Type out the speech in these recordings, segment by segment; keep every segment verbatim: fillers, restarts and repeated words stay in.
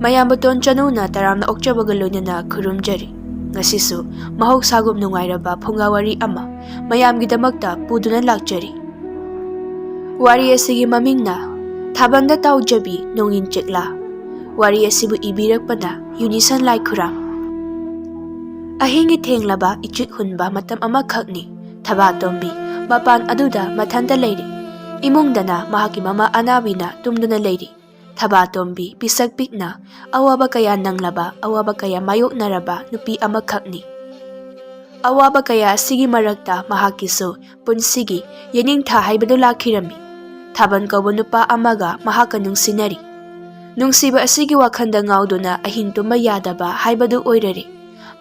ꯃꯌꯥꯝꯕꯇꯣꯟ ꯆꯅꯨꯅ ꯇꯔꯥꯝꯅ ꯑꯣꯛꯆꯕꯒ ꯂꯣꯏꯅꯅ ꯈꯨꯔꯨꯝꯖꯔꯤ꯫ ꯉꯁꯤꯁꯨ ꯃꯍꯧꯁꯥꯒꯨꯝ ꯅꯨꯡꯉꯥꯏꯔꯕ ꯐꯨꯡꯒꯥ ꯋꯥꯔꯤ ꯑꯃ ꯃꯌꯥꯝꯒꯤꯗꯃꯛꯇ ꯄꯨꯗꯨꯅ ꯂꯥꯛꯆꯔꯤ꯫ ꯋꯥꯔꯤ ꯑꯁꯤꯒꯤ ꯃꯃꯤꯡꯅ ꯊꯥꯕꯜꯗ ꯇꯥꯎꯖꯕꯤ ꯅꯣꯡꯏꯟ ꯆꯦꯛꯂꯥ꯫ ꯋꯥꯔꯤ ꯑꯁꯤꯕꯨ ꯏꯕꯤꯔꯛꯄꯅ ꯌꯨꯅꯤꯁꯟ ꯂꯥꯏꯈꯨꯔꯥꯝ꯫ ꯑꯍꯤꯡꯒꯤ ꯊꯦꯡꯂꯕ ꯏꯆꯤꯛ ꯍꯨꯟꯕ ꯃꯇꯝ ꯑꯃꯈꯛꯅꯤ꯫ ꯊꯕꯥꯇꯣꯝꯕꯤ ꯃꯄꯥꯟ ꯑꯗꯨꯗ ꯃꯊꯟꯇ ꯂꯩꯔꯤ꯫ ꯏꯃꯨꯡꯗꯅ ꯃꯍꯥꯛꯀꯤ ꯃꯃꯥ ꯑꯅꯥꯕꯤꯅ ꯇꯨꯝꯗꯨꯅ ꯂꯩꯔꯤ꯫ ꯊꯕꯥꯇꯣꯝꯕꯤ ꯄꯤꯁꯛ ꯄꯤꯛꯅ ꯑꯋꯥꯕ ꯀꯌꯥ ꯅꯪꯂꯕ, ꯑꯋꯥꯕ ꯀꯌꯥ ꯃꯥꯌꯣꯛꯅꯔꯕ ꯅꯨꯄꯤ ꯑꯃꯈꯛꯅꯤ꯫ ꯑꯋꯥꯕ ꯀꯌꯥ ꯑꯁꯤꯒꯤ ꯃꯔꯛꯇ ꯃꯍꯥꯛꯀꯤꯁꯨ ꯄꯨꯟꯁꯤꯒꯤ ꯌꯦꯅꯤꯡꯊꯥ ꯍꯥꯏꯕꯗꯨ ꯂꯥꯛꯈꯤꯔꯝꯃꯤ꯫ ꯊꯥꯕꯜ ꯀꯧꯕ ꯅꯨꯄꯥ ꯑꯃꯒ ꯃꯍꯥꯛꯀ ꯅꯨꯡꯁꯤꯅꯔꯤ꯫ ꯅꯨꯡꯁꯤꯕ ꯑꯁꯤꯒꯤ ꯋꯥꯈꯜꯗ ꯉꯥꯎꯗꯨꯅ ꯑꯍꯤꯡ ꯇꯨꯝꯕ ꯌꯥꯗꯕ ꯍꯥꯏꯕꯗꯨ ꯑꯣꯏꯔꯔꯦ꯫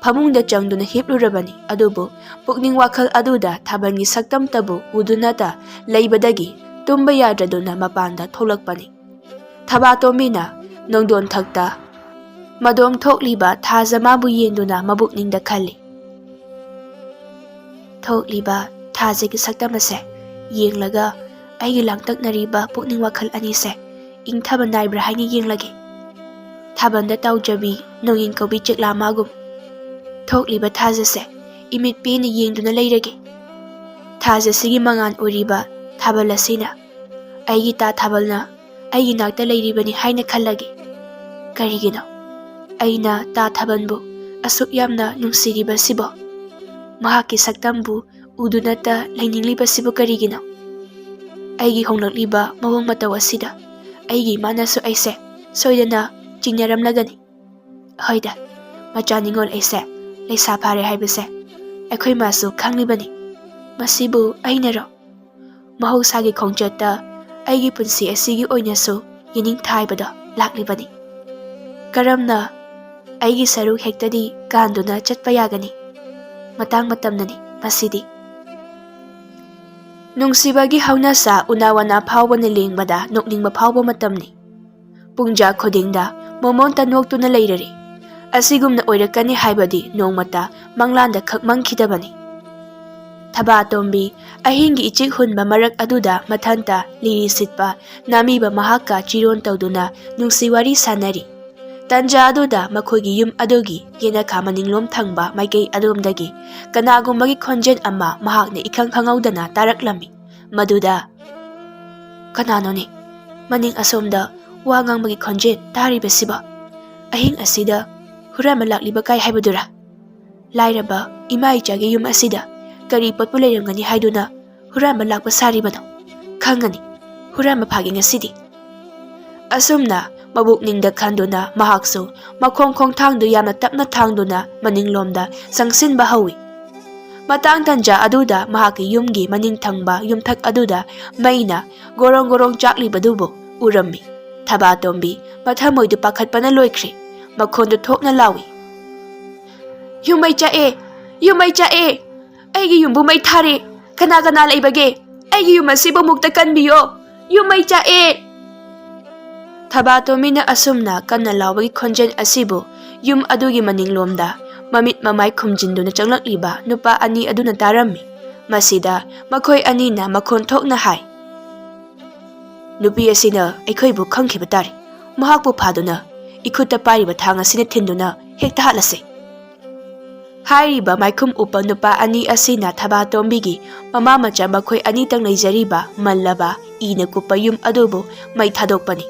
ꯐꯃꯨꯡꯗ ꯆꯪꯗꯨꯅ ꯍꯤꯞꯂꯨꯔꯕꯅꯤ, ꯑꯗꯨꯕꯨ ꯄꯨꯛꯅꯤꯡ ꯋꯥꯈꯜ ꯑꯗꯨꯗ ꯊꯥꯕꯜꯒꯤ ꯁꯛꯇꯝꯇꯕꯨ ꯎꯗꯨꯅꯇ ꯂꯩꯕꯗꯒꯤ ꯇꯨꯝꯕ ꯌꯥꯗ꯭ꯔꯗꯨꯅ ꯃꯄꯥꯟꯗ ꯊꯣꯛꯂꯛꯄꯅꯤ꯫ ꯊꯕꯥꯇꯣꯝꯕꯤꯅ ꯅꯣꯡꯗꯣꯟꯊꯛꯇ ꯃꯗꯣꯝ ꯊꯣꯛꯂꯤꯕ ꯊꯥꯖ ꯃꯥꯕꯨ ꯌꯦꯡꯗꯨꯅ ꯃꯕꯨꯛꯅꯤꯡꯗ ꯈꯜꯂꯤ꯫ ꯊꯣꯛꯂꯤꯕ ꯊꯥꯖꯒꯤ ꯁꯛꯇꯝ ꯑꯁꯦ ꯌꯦꯡꯂꯒ ꯑꯩꯒꯤ ꯂꯥꯡꯇꯛꯅꯔꯤꯕ ꯄꯨꯛꯅꯤꯡ ꯋꯥꯈꯜ ꯑꯅꯤꯁꯦ ꯏꯪꯊꯕ ꯅꯥꯏꯕ꯭ꯔꯥ ꯍꯥꯏꯅ ꯌꯦꯡꯂꯒꯦ꯫ ꯊꯥꯕꯜꯗ ꯇꯥꯎꯖꯕꯤ ꯅꯣꯡꯏꯟ ꯀꯧꯕꯤ ꯆꯦꯛꯂꯥ ꯃꯥꯒꯨꯝ ꯊꯣꯛꯂꯤꯕ ꯊꯥꯖꯁꯦ ꯏꯃꯤꯠ ꯄꯦꯟꯅ ꯌꯦꯡꯗꯨꯅ ꯂꯩꯔꯒꯦ꯫ ꯊꯥꯖꯁꯤꯒꯤ ꯃꯉꯥꯜ ꯑꯣꯏꯔꯤꯕ ꯊꯥꯕꯜ ꯑꯁꯤꯅ ꯑꯩꯒꯤ ꯇꯥ ꯊꯥꯕꯜꯅ ꯑꯩꯒꯤ ꯅꯥꯛꯇ ꯂꯩꯔꯤꯕꯅꯤ ꯍꯥꯏꯅ ꯈꯜꯂꯒꯦ꯫ ꯀꯔꯤꯒꯤꯅꯣ ꯑꯩꯅ ꯇꯥ ꯊꯥꯕꯜꯕꯨ ꯑꯁꯨꯛ ꯌꯥꯝꯅ ꯅꯨꯡꯁꯤꯔꯤꯕꯁꯤꯕꯣ? ꯃꯍꯥꯛꯀꯤ ꯁꯛꯇꯝꯕꯨ ꯎꯗꯨꯅꯇ ꯂꯩꯅꯤꯡꯂꯤꯕꯁꯤꯕꯨ ꯀꯔꯤꯒꯤꯅꯣ? ꯑꯩꯒꯤ ꯍꯣꯡꯂꯛꯂꯤꯕ ꯃꯑꯣꯡ ꯃꯇꯧ ꯑꯁꯤꯗ ꯑꯩꯒꯤ ꯏꯃꯥꯅꯁꯨ ꯑꯩꯁꯦ ꯁꯣꯏꯗꯅ ꯆꯤꯡꯅꯔꯝꯂꯒꯅꯤ꯫ ꯍꯣꯏꯗ, ꯃꯆꯥ ꯅꯤꯉꯣꯜ ꯑꯩꯁꯦ ꯂꯩꯁꯥ ꯐꯥꯔꯦ ꯍꯥꯏꯕꯁꯦ ꯑꯩꯈꯣꯏ ꯃꯥꯁꯨ ꯈꯪꯂꯤꯕꯅꯤ꯫ ꯃꯁꯤꯕꯨ ꯑꯩꯅꯔꯣ? ꯃꯍꯧꯁꯥꯒꯤ ꯈꯣꯡꯆꯠꯇ ꯑꯩꯒꯤ ꯄꯨꯟꯁꯤ ꯑꯁꯤꯒꯤ ꯑꯣꯏꯅꯁꯨ ꯌꯦꯅꯤꯡꯊꯥ ꯍꯥꯏꯕꯗꯣ ꯂꯥꯛꯂꯤꯕꯅꯤ꯫ ꯀꯔꯝꯅ ꯑꯩꯒꯤ ꯁꯔꯨꯛ ꯍꯦꯛꯇꯗꯤ ꯀꯥꯟꯗꯨꯅ ꯆꯠꯄ ꯌꯥꯒꯅꯤ? ꯃꯇꯥꯡ ꯃꯇꯝꯅꯅꯤ ꯃꯁꯤꯗꯤ꯫ ꯅꯨꯡꯁꯤꯕꯒꯤ ꯍꯧꯅꯁꯥ ꯎꯅꯥ ꯋꯥꯅꯥ ꯐꯥꯎꯕꯅ ꯂꯦꯡꯕꯗ ꯅꯣꯛꯅꯤꯡꯕ ꯐꯥꯎꯕ ꯃꯇꯝꯅꯤ꯫ ꯄꯨꯡꯖꯥ ꯈꯨꯗꯤꯡꯗ ꯃꯣꯃꯣꯟꯇ ꯅꯣꯛꯇꯨꯅ ꯂꯩꯔꯔꯦ꯫ ꯑꯁꯤꯒꯨꯝꯅ ꯑꯣꯏꯔꯛꯀꯅꯤ ꯍꯥꯏꯕꯗꯤ ꯅꯣꯡꯃꯇ ꯃꯪꯂꯥꯟꯗ ꯈꯛ ꯃꯪꯈꯤꯗꯕꯅꯤ꯫ ꯊꯕꯥꯇꯣꯝꯕꯤ ꯑꯍꯤꯡꯒꯤ ꯏꯆꯤꯛ ꯍꯨꯟꯕ ꯃꯔꯛ ꯑꯗꯨꯗ ꯃꯊꯟꯇ ꯂꯤꯔꯤ ꯁꯤꯠꯄ ꯅꯥꯃꯤꯕ ꯃꯍꯥꯛꯀ ꯆꯤꯔꯣꯟ ꯇꯧꯗꯨꯅ ꯅꯨꯡꯁꯤ ꯋꯥꯔꯤ ꯁꯥꯟꯅꯔꯤ꯫ ꯇꯟꯖꯥ ꯑꯗꯨꯗ ꯃꯈꯣꯏꯒꯤ ꯌꯨꯝ ꯑꯗꯨꯒꯤ ꯌꯦꯅꯈꯥ ꯃꯅꯤꯡꯂꯣꯝ ꯊꯪꯕ ꯃꯥꯏꯀꯩ ꯑꯗꯣꯝꯗꯒꯤ ꯀꯅꯥꯒꯨꯝꯕꯒꯤ ꯈꯣꯟꯖꯦꯜ ꯑꯃ ꯃꯍꯥꯛꯅ ꯏꯈꯪ ꯈꯪꯍꯧꯗꯅ ꯇꯥꯔꯛꯂꯝꯃꯤ꯫ ꯃꯗꯨꯗ, "ꯀꯅꯥꯅꯣꯅꯦ ꯃꯅꯤꯡ ꯑꯁꯣꯝꯗ ꯋꯥ ꯉꯥꯡꯕꯒꯤ ꯈꯣꯟꯖꯦꯜ ꯇꯥꯔꯤꯕꯁꯤꯕꯣ? ꯑꯍꯤꯡ ꯑꯁꯤꯗ ꯍꯨꯔꯥꯟꯕ ꯂꯥꯛꯂꯤꯕ ꯀꯥꯏ ꯍꯥꯏꯕꯗꯨꯔꯥ? ꯂꯥꯏꯔꯕ ꯏꯃꯥ ꯏꯆꯥꯒꯤ ꯌꯨꯝ ꯑꯁꯤꯗ ꯀꯔꯤ ꯄꯣꯠꯄꯨ ꯂꯩꯔꯝꯒꯅꯤ ꯍꯥꯏꯗꯨꯅ ꯍꯨꯔꯥꯟꯕ ꯂꯥꯛꯄ ꯁꯥꯔꯤꯕꯅꯣ? ꯈꯪꯒꯅꯤ, ꯍꯨꯔꯥꯟꯕ ꯐꯥꯒꯦ ꯉꯁꯤꯗꯤ"꯫ ꯑꯁꯨꯝꯅ ꯃꯕꯨꯛꯅꯤꯡꯗ ꯈꯟꯗꯨꯅ ꯃꯍꯥꯛꯁꯨ ꯃꯈꯣꯡ ꯈꯣꯡꯊꯥꯡꯗꯨ ꯌꯥꯝꯅ ꯇꯞꯅ ꯊꯥꯡꯗꯨꯅ ꯃꯅꯤꯡꯂꯣꯝꯗ ꯆꯪꯁꯤꯟꯕ ꯍꯧꯏ꯫ ꯃꯇꯥꯡ ꯇꯟꯖꯥ ꯑꯗꯨꯗ ꯃꯍꯥꯛꯀꯤ ꯌꯨꯝꯒꯤ ꯃꯅꯤꯡ ꯊꯪꯕ ꯌꯨꯝꯊꯛ ꯑꯗꯨꯗ ꯃꯩꯅ ꯒꯣꯔꯣꯡ ꯒꯣꯔꯣꯡ ꯆꯥꯛꯂꯤꯕꯗꯨꯕꯨ ꯎꯔꯝꯃꯤ꯫ ꯊꯕꯥꯇꯣꯝꯕꯤ ꯃꯊꯃꯣꯏꯗꯨ ꯄꯥꯈꯠꯄꯅ ꯂꯣꯏꯈ꯭ꯔꯦ꯫ ꯃꯈꯣꯟꯗꯨ ꯊꯣꯛꯅ ꯂꯥꯎꯏ, "ꯌꯨꯝ ꯃꯩ ꯆꯥꯛꯑꯦ! ꯌꯨꯝ ꯃꯩ ꯆꯥꯛꯑꯦ! ꯑꯩꯒꯤ ꯌꯨꯝꯕꯨ ꯃꯩ ꯊꯥꯔꯦ! ꯀꯅꯥ ꯀꯅꯥ ꯂꯩꯕꯒꯦ? ꯑꯩꯒꯤ ꯌꯨꯝ ꯑꯁꯤꯕꯨ ꯑꯃꯨꯛꯇ ꯀꯟꯕꯤꯌꯣ! ꯌꯨꯝ ꯃꯩ ꯆꯥꯛꯑꯦ!" ꯊꯕꯥꯇꯣꯝꯕꯤꯅ ꯑꯁꯨꯝꯅ ꯀꯟꯅ ꯂꯥꯎꯕꯒꯤ ꯈꯣꯟꯖꯦꯜ ꯑꯁꯤꯕꯨ ꯌꯨꯝ ꯑꯗꯨꯒꯤ ꯃꯅꯤꯡꯂꯣꯝꯗ ꯃꯃꯤꯠ ꯃꯃꯥꯏ ꯈꯨꯝꯖꯤꯟꯗꯨꯅ ꯆꯪꯂꯛꯂꯤꯕ ꯅꯨꯄꯥ ꯑꯅꯤ ꯑꯗꯨꯅ ꯇꯥꯔꯝꯃꯤ꯫ ꯃꯁꯤꯗ ꯃꯈꯣꯏ ꯑꯅꯤꯅ ꯃꯈꯣꯟ ꯊꯣꯛꯅ ꯍꯥꯏ, "ꯅꯨꯄꯤ ꯑꯁꯤꯅ ꯑꯩꯈꯣꯏꯕꯨ ꯈꯪꯈꯤꯕ ꯇꯥꯔꯦ꯫ ꯃꯍꯥꯛꯄꯨ ꯐꯥꯗꯨꯅ ꯏꯈꯨꯠꯇ ꯄꯥꯏꯔꯤꯕ ꯊꯥꯡ ꯑꯁꯤꯅ ꯊꯤꯟꯗꯨꯅ ꯍꯦꯛꯇ ꯍꯥꯠꯂꯁꯤ"꯫ ꯍꯥꯏꯔꯤꯕ ꯃꯥꯏꯈꯨꯝ ꯎꯞꯄ ꯅꯨꯄꯥ ꯑꯅꯤ ꯑꯁꯤꯅ ꯊꯕꯥꯇꯣꯝꯕꯤꯒꯤ ꯃꯃꯥ ꯃꯆꯥ ꯃꯈꯣꯏ ꯑꯅꯤꯇꯪ ꯂꯩꯖꯔꯤꯕ ꯃꯜꯂꯕ ꯏꯅ ꯀꯨꯞꯄ ꯌꯨꯝ ꯑꯗꯨꯕꯨ ꯃꯩ ꯊꯥꯗꯣꯛꯄꯅꯤ꯫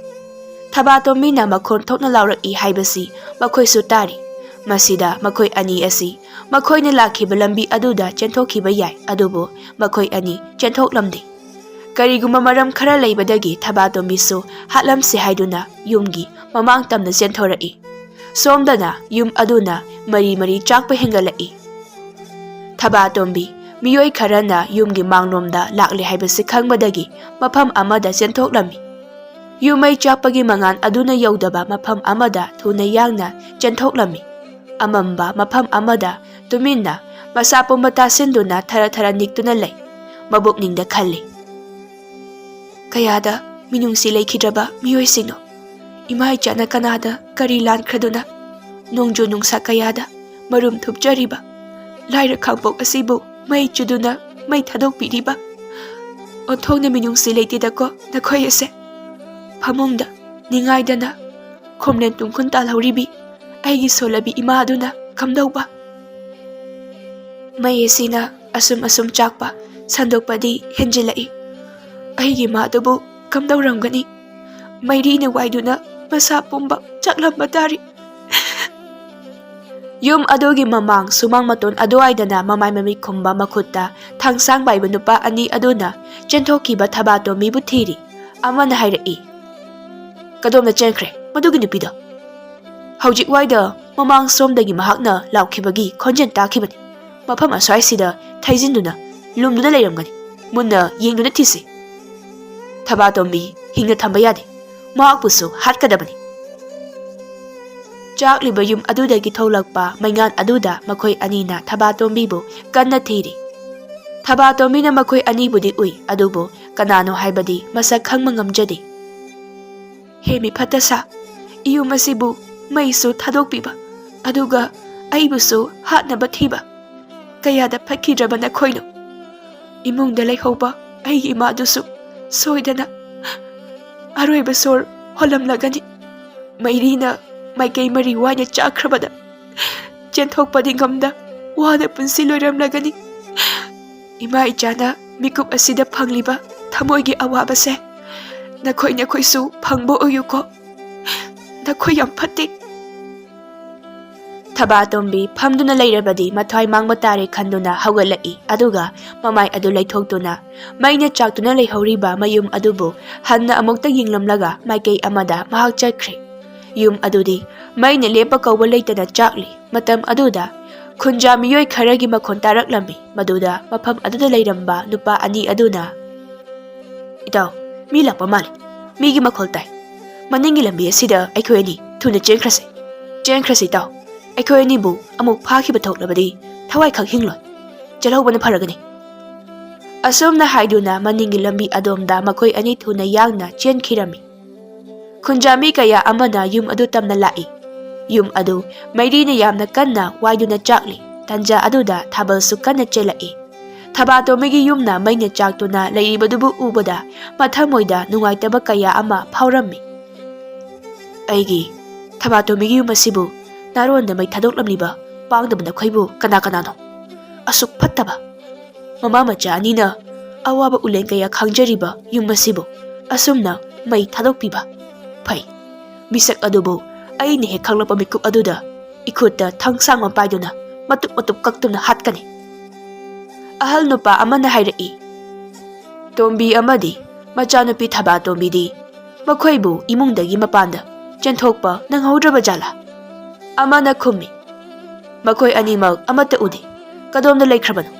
ꯊꯕꯥꯇꯣꯝꯕꯤꯅ ꯃꯈꯣꯟ ꯊꯣꯛꯅ ꯂꯥꯎꯔꯛꯏ ꯍꯥꯏꯕꯁꯤ ꯃꯈꯣꯏꯁꯨ ꯇꯥꯔꯤ꯫ ꯃꯁꯤꯗ ꯃꯈꯣꯏ ꯑꯅꯤ ꯑꯁꯤ ꯃꯈꯣꯏꯅ ꯂꯥꯛꯈꯤꯕ ꯂꯝꯕꯤ ꯑꯗꯨꯗ ꯆꯦꯟꯊꯣꯛꯈꯤꯕ ꯌꯥꯏ, ꯑꯗꯨꯕꯨ ꯃꯈꯣꯏ ꯑꯅꯤ ꯆꯦꯟꯊꯣꯛꯂꯝꯗꯦ꯫ ꯀꯔꯤꯒꯨꯝꯕ ꯃꯔꯝ ꯈꯔ ꯂꯩꯕꯗꯒꯤ ꯊꯕꯥꯇꯣꯝꯕꯤꯁꯨ ꯍꯥꯠꯂꯝꯁꯤ ꯍꯥꯏꯗꯨꯅ ꯌꯨꯝꯒꯤ ꯃꯃꯥꯡ ꯇꯝꯅ ꯆꯦꯟꯊꯣꯔꯛꯏ꯫ ꯁꯣꯝꯗꯅ ꯌꯨꯝ ꯑꯗꯨꯅ ꯃꯔꯤ ꯃꯔꯤ ꯆꯥꯛꯄ ꯍꯦꯟꯒꯠꯂꯛꯏ꯫ ꯊꯕꯥꯇꯣꯝꯕꯤ ꯃꯤꯑꯣꯏ ꯈꯔꯅ ꯌꯨꯝꯒꯤ ꯃꯥꯡꯂꯣꯝꯗ ꯂꯥꯛꯂꯦ ꯍꯥꯏꯕꯁꯤ ꯈꯪꯕꯗꯒꯤ ꯃꯐꯝ ꯑꯃꯗ ꯆꯦꯟꯊꯣꯛꯂꯝꯃꯤ꯫ ꯌꯨꯝ ꯃꯩ ꯆꯥꯛꯄꯒꯤ ꯃꯉꯥꯜ ꯑꯗꯨꯅ ꯌꯧꯗꯕ ꯃꯐꯝ ꯑꯃꯗ ꯊꯨꯅ ꯌꯥꯡꯅ ꯆꯦꯟꯊꯣꯛꯂꯝꯃꯤ꯫ ꯑꯃꯝꯕ ꯃꯐꯝ ꯑꯃꯗ ꯇꯨꯃꯤꯟꯅ ꯃꯁꯥ ꯄꯨꯝꯕ ꯇꯥꯁꯤꯟꯗꯨꯅ ꯊꯔ ꯊꯔ ꯅꯤꯛꯇꯨꯅ ꯂꯩ꯫ ꯃꯕꯨꯛꯅꯤꯡꯗ ꯈꯜꯂꯤ, "ꯀꯌꯥꯗ ꯃꯤꯅꯨꯡꯁꯤ ꯂꯩꯈꯤꯗ꯭ꯔꯕ ꯃꯤꯑꯣꯏꯁꯤꯡꯅꯣ! ꯏꯃꯥ ꯏꯆꯥꯅ ꯀꯅꯥꯗ ꯀꯔꯤ ꯂꯥꯟꯈ꯭ꯔꯗꯨꯅ, ꯅꯣꯡꯖꯨ ꯅꯨꯡꯁꯥ ꯀꯌꯥꯗ ꯃꯔꯨꯝ ꯊꯨꯞꯆꯔꯤꯕ ꯂꯥꯏꯔ ꯈꯥꯡꯄꯣꯛ ꯑꯁꯤꯕꯨ ꯃꯩ ꯆꯨꯗꯨꯅ ꯃꯩ ꯊꯥꯗꯣꯛꯄꯤꯔꯤꯕ? ꯑꯣꯟꯊꯣꯛꯅ ꯃꯤꯅꯨꯡꯁꯤ ꯂꯩꯇꯦꯗꯀꯣ ꯅꯈꯣꯏ ꯑꯁꯦ!" ꯐꯃꯨꯡꯗ ꯅꯤꯡꯉꯥꯏꯗꯅ ꯈꯣꯝꯂꯦꯟ ꯇꯨꯡꯈꯨꯟ ꯇꯥꯜꯍꯧꯔꯤꯕꯤ ꯑꯩꯒꯤ ꯁꯣꯜꯂꯕꯤ ꯏꯃꯥ ꯑꯗꯨꯅ ꯀꯝꯗꯧꯕ? ꯃꯩ ꯑꯁꯤꯅ ꯑꯁꯨꯝ ꯑꯁꯨꯝ ꯆꯥꯛꯄ ꯁꯟꯗꯣꯛꯄꯗꯤ ꯍꯦꯟꯖꯤꯜꯂꯛꯏ꯫ ꯑꯩꯒꯤ ꯏꯃꯥ ꯑꯗꯨꯕꯨ ꯀꯝꯗꯧꯔꯝꯒꯅꯤ? ꯃꯩꯔꯤꯅ ꯋꯥꯏꯗꯨꯅ ꯃꯁꯥ ꯄꯨꯝꯕ ꯆꯥꯛꯂꯝꯕ ꯇꯥꯔꯤ꯫ ꯌꯨꯝ ꯑꯗꯨꯒꯤ ꯃꯃꯥꯡ ꯁꯨꯃꯥꯡ ꯃꯇꯣꯟ ꯑꯗꯨꯋꯥꯏꯗꯅ ꯃꯃꯥꯏ ꯃꯃꯤꯠ ꯈꯨꯝꯕ ꯃꯈꯨꯠꯇ ꯊꯥꯡꯁꯥꯡ ꯄꯥꯏꯕ ꯅꯨꯄꯥ ꯑꯅꯤ ꯑꯗꯨꯅ ꯆꯦꯟꯊꯣꯛꯈꯤꯕ ꯊꯕꯥꯇꯣꯝꯕꯤꯕꯨ ꯊꯤꯔꯤ꯫ ꯑꯃꯅ ꯍꯥꯏꯔꯛꯏ, "ꯀꯗꯣꯝꯗ ꯆꯦꯟꯈ꯭ꯔꯦ ꯃꯗꯨꯒꯤ ꯅꯨꯄꯤꯗꯣ?" "ꯍꯧꯖꯤꯛ ꯋꯥꯏꯗ ꯃꯃꯥꯡ ꯁꯣꯝꯗꯒꯤ ꯃꯍꯥꯛꯅ ꯂꯥꯎꯈꯤꯕꯒꯤ ꯈꯣꯟꯖꯦꯜ ꯇꯥꯈꯤꯕꯅꯤ꯫ ꯃꯐꯝ ꯑꯁ꯭ꯋꯥꯏꯁꯤꯗ ꯊꯩꯖꯤꯟꯗꯨꯅ ꯂꯨꯝꯗꯨꯅ ꯂꯩꯔꯝꯒꯅꯤ꯫ ꯃꯨꯟꯅ ꯌꯦꯡꯗꯨꯅ ꯊꯤꯁꯤ꯫ ꯊꯕꯥꯇꯣꯝꯕꯤ ꯍꯤꯡꯅ ꯊꯝꯕ ꯌꯥꯗꯦ꯫ ꯃꯍꯥꯛꯄꯨꯁꯨ ꯍꯥꯠꯀꯗꯕꯅꯤ꯫" ꯆꯥꯛꯂꯤꯕ ꯌꯨꯝ ꯑꯗꯨꯗꯒꯤ ꯊꯣꯛꯂꯛꯄ ꯃꯩꯉꯥꯟ ꯑꯗꯨꯗ ꯃꯈꯣꯏ ꯑꯅꯤꯅ ꯊꯕꯥꯇꯣꯝꯕꯤꯕꯨ ꯀꯟꯅ ꯊꯤꯔꯤ꯫ ꯊꯕꯥꯇꯣꯝꯕꯤꯅ ꯃꯈꯣꯏ ꯑꯅꯤꯕꯨꯗꯤ ꯎꯏ, ꯑꯗꯨꯕꯨ ꯀꯅꯥꯅꯣ ꯍꯥꯏꯕꯗꯤ ꯃꯁꯛ ꯈꯪꯕ ꯉꯝꯖꯗꯦ꯫ "ꯍꯦ ꯃꯤꯐꯠꯇ ꯁꯥ, ꯏꯌꯨꯝ ꯑꯁꯤꯕꯨ ꯃꯩꯁꯨ ꯊꯥꯗꯣꯛꯄꯤꯕ, ꯑꯗꯨꯒ ꯑꯩꯕꯨꯁꯨ ꯍꯥꯠꯅꯕ ꯊꯤꯕ, ꯀꯌꯥꯗ ꯐꯠꯈꯤꯗ꯭ꯔꯕ ꯅꯈꯣꯏꯅꯣ! ꯏꯃꯨꯡꯗ ꯂꯩꯍꯧꯕ ꯑꯩꯒꯤ ꯏꯃꯥꯗꯨꯁꯨ ꯁꯣꯏꯗꯅ ꯑꯔꯣꯏꯕ ꯁꯣꯔ ꯍꯣꯜꯂꯝꯂꯒꯅꯤ꯫ ꯃꯩꯔꯤꯅ ꯃꯥꯏꯀꯩ ꯃꯔꯤ ꯋꯥꯏꯅ ꯆꯥꯛꯈ꯭ꯔꯕꯗ ꯆꯦꯟꯊꯣꯛꯄꯗꯤ ꯉꯝꯗ ꯋꯥꯅ ꯄꯨꯟꯁꯤ ꯂꯣꯏꯔꯝꯂꯒꯅꯤ꯫ ꯏꯃꯥ ꯏꯆꯥꯅ ꯃꯤꯀꯨꯞ ꯑꯁꯤꯗ ꯐꯪꯂꯤꯕ ꯊꯃꯣꯏꯒꯤ ꯑꯋꯥꯕꯁꯦ ꯅꯈꯣꯏ ꯅꯈꯣꯏꯁꯨ ꯐꯪꯕ ꯑꯣꯏꯌꯨꯀꯣ꯫ ꯅꯈꯣꯏ ꯌꯥꯝ ꯐꯠꯇꯦ꯫" ꯊꯕꯥꯇꯣꯝꯕꯤ ꯐꯝꯗꯨꯅ ꯂꯩꯔꯕꯗꯤ ꯃꯊ꯭ꯋꯥꯏ ꯃꯥꯡꯕ ꯇꯥꯔꯦ ꯈꯟꯗꯨꯅ ꯍꯧꯒꯠꯂꯛꯏ, ꯑꯗꯨꯒ ꯃꯃꯥꯏ ꯑꯗꯨ ꯂꯩꯊꯣꯛꯇꯨꯅ ꯃꯩꯅ ꯆꯥꯛꯇꯨꯅ ꯂꯩꯍꯧꯔꯤꯕ ꯃꯌꯨꯝ ꯑꯗꯨꯕꯨ ꯍꯟꯅ ꯑꯃꯨꯛꯇ ꯌꯦꯡꯂꯝꯂꯒ ꯃꯥꯏꯀꯩ ꯑꯃꯗ ꯃꯍꯥꯛ ꯆꯠꯈ꯭ꯔꯦ꯫ ꯌꯨꯝ ꯑꯗꯨꯗꯤ ꯃꯩꯅ ꯂꯦꯞꯄ ꯀꯧꯕ ꯂꯩꯇꯅ ꯆꯥꯛꯂꯤ꯫ ꯃꯇꯝ ꯑꯗꯨꯗ ꯈꯨꯟꯖꯥ ꯃꯤꯑꯣꯏ ꯈꯔꯒꯤ ꯃꯈꯣꯟ ꯇꯥꯔꯛꯂꯝꯃꯤ꯫ ꯃꯗꯨꯗ ꯃꯐꯝ ꯑꯗꯨꯗ ꯂꯩꯔꯝꯕ ꯅꯨꯄꯥ ꯑꯅꯤ ꯑꯗꯨꯅ, "ꯏꯇꯥꯎ, ꯃꯤ ꯂꯥꯛꯄ ꯃꯥꯜꯂꯤ꯫ ꯃꯤꯒꯤ ꯃꯈꯣꯜ ꯇꯥꯏ꯫ ꯃꯅꯤꯡꯒꯤ ꯂꯝꯕꯤ ꯑꯁꯤꯗ ꯑꯩꯈꯣꯏ ꯑꯅꯤ ꯊꯨꯅ ꯆꯦꯟꯈ꯭ꯔꯁꯤ꯫ ꯆꯦꯟꯈ꯭ꯔꯁꯤ ꯏꯇꯥꯎ꯫ ꯑꯩꯈꯣꯏ ꯑꯅꯤꯕꯨ ꯑꯃꯨꯛ ꯐꯥꯈꯤꯕ ꯊꯣꯛꯂꯕꯗꯤ ꯊꯋꯥꯏ ꯈꯛ ꯍꯤꯡꯂꯣꯏ꯫ ꯆꯠꯍꯧꯕꯅ ꯐꯔꯒꯅꯤ꯫" ꯑꯁꯨꯝꯅ ꯍꯥꯏꯗꯨꯅ ꯃꯅꯤꯡꯒꯤ ꯂꯝꯕꯤ ꯑꯗꯣꯝꯗ ꯃꯈꯣꯏ ꯑꯅꯤ ꯊꯨꯅ ꯌꯥꯡꯅ ꯆꯦꯟꯈꯤꯔꯝꯃꯤ꯫ ꯈꯨꯟꯖꯥꯃꯤ ꯀꯌꯥ ꯑꯃꯅ ꯌꯨꯝ ꯑꯗꯨ ꯇꯝꯅ ꯂꯥꯛꯏ꯫ ꯌꯨꯝ ꯑꯗꯨ ꯃꯩꯔꯤꯅ ꯌꯥꯝꯅ ꯀꯟꯅ ꯋꯥꯏꯗꯨꯅ ꯆꯥꯛꯂꯤ꯫ ꯇꯟꯖꯥ ꯑꯗꯨꯗ ꯊꯥꯕꯜꯁꯨ ꯀꯟꯅ ꯆꯦꯜꯂꯛꯏ꯫ ꯊꯕꯥꯇꯣꯝꯕꯤꯒꯤ ꯌꯨꯝꯅ ꯃꯩꯅ ꯆꯥꯛꯇꯨꯅ ꯂꯩꯔꯤꯕꯗꯨꯕꯨ ꯎꯕꯗ ꯃꯊꯃꯣꯏꯗ ꯅꯨꯡꯉꯥꯏꯇꯕ ꯀꯌꯥ ꯑꯃ ꯐꯥꯎꯔꯝꯃꯤ꯫ "ꯑꯩꯒꯤ ꯊꯕꯥꯇꯣꯝꯕꯤꯒꯤ ꯌꯨꯝ ꯑꯁꯤꯕꯨ ꯅꯥꯔꯣꯟꯗ ꯃꯩ ꯊꯥꯗꯣꯛꯂꯝꯂꯤꯕ ꯄꯥꯡꯗꯕ ꯅꯈꯣꯏꯕꯨ ꯀꯅꯥ ꯀꯅꯥꯅꯣ? ꯑꯁꯨꯛ ꯐꯠꯇꯕ ꯃꯃꯥ ꯃꯆꯥ ꯑꯅꯤꯅ ꯑꯋꯥꯕ ꯎꯂꯦꯟ ꯀꯌꯥ ꯈꯥꯡꯖꯔꯤꯕ ꯌꯨꯝ ꯑꯁꯤꯕꯨ ꯑꯁꯨꯝꯅ ꯃꯩ ꯊꯥꯗꯣꯛꯄꯤꯕ? ꯐꯩ, ꯃꯤꯁꯛ ꯑꯗꯨꯕꯨ ꯑꯩꯅ ꯍꯦꯛ ꯈꯪꯂꯛꯄ ꯃꯤꯀꯨꯞ ꯑꯗꯨꯗ ꯏꯈꯨꯠꯇ ꯊꯥꯡꯁꯥꯡ ꯑꯃ ꯄꯥꯏꯗꯨꯅ ꯃꯇꯨꯞ ꯃꯇꯨꯞ ꯀꯛꯇꯨꯅ ꯍꯥꯠꯀꯅꯤ"꯫ ꯑꯍꯜ ꯅꯨꯄꯥ ꯑꯃꯅ ꯍꯥꯏꯔꯛꯏ, "ꯇꯣꯝꯕꯤ ꯑꯃꯗꯤ ꯃꯆꯥꯅꯨꯄꯤ ꯊꯕꯥꯇꯣꯝꯕꯤꯗꯤ ꯃꯈꯣꯏꯕꯨ ꯏꯃꯨꯡꯗꯒꯤ ꯃꯄꯥꯟꯗ ꯆꯦꯟꯊꯣꯛꯄ ꯅꯪꯍꯧꯗ꯭ꯔꯕ ꯖꯥꯠꯂꯥ?" ꯑꯃꯅ ꯈꯨꯝꯃꯤ, "ꯃꯈꯣꯏ ꯑꯅꯤꯃꯛ ꯑꯃꯠꯇ ꯎꯗꯦ꯫ ꯀꯗꯣꯝꯗ ꯂꯩꯈ꯭ꯔꯕꯅꯣ?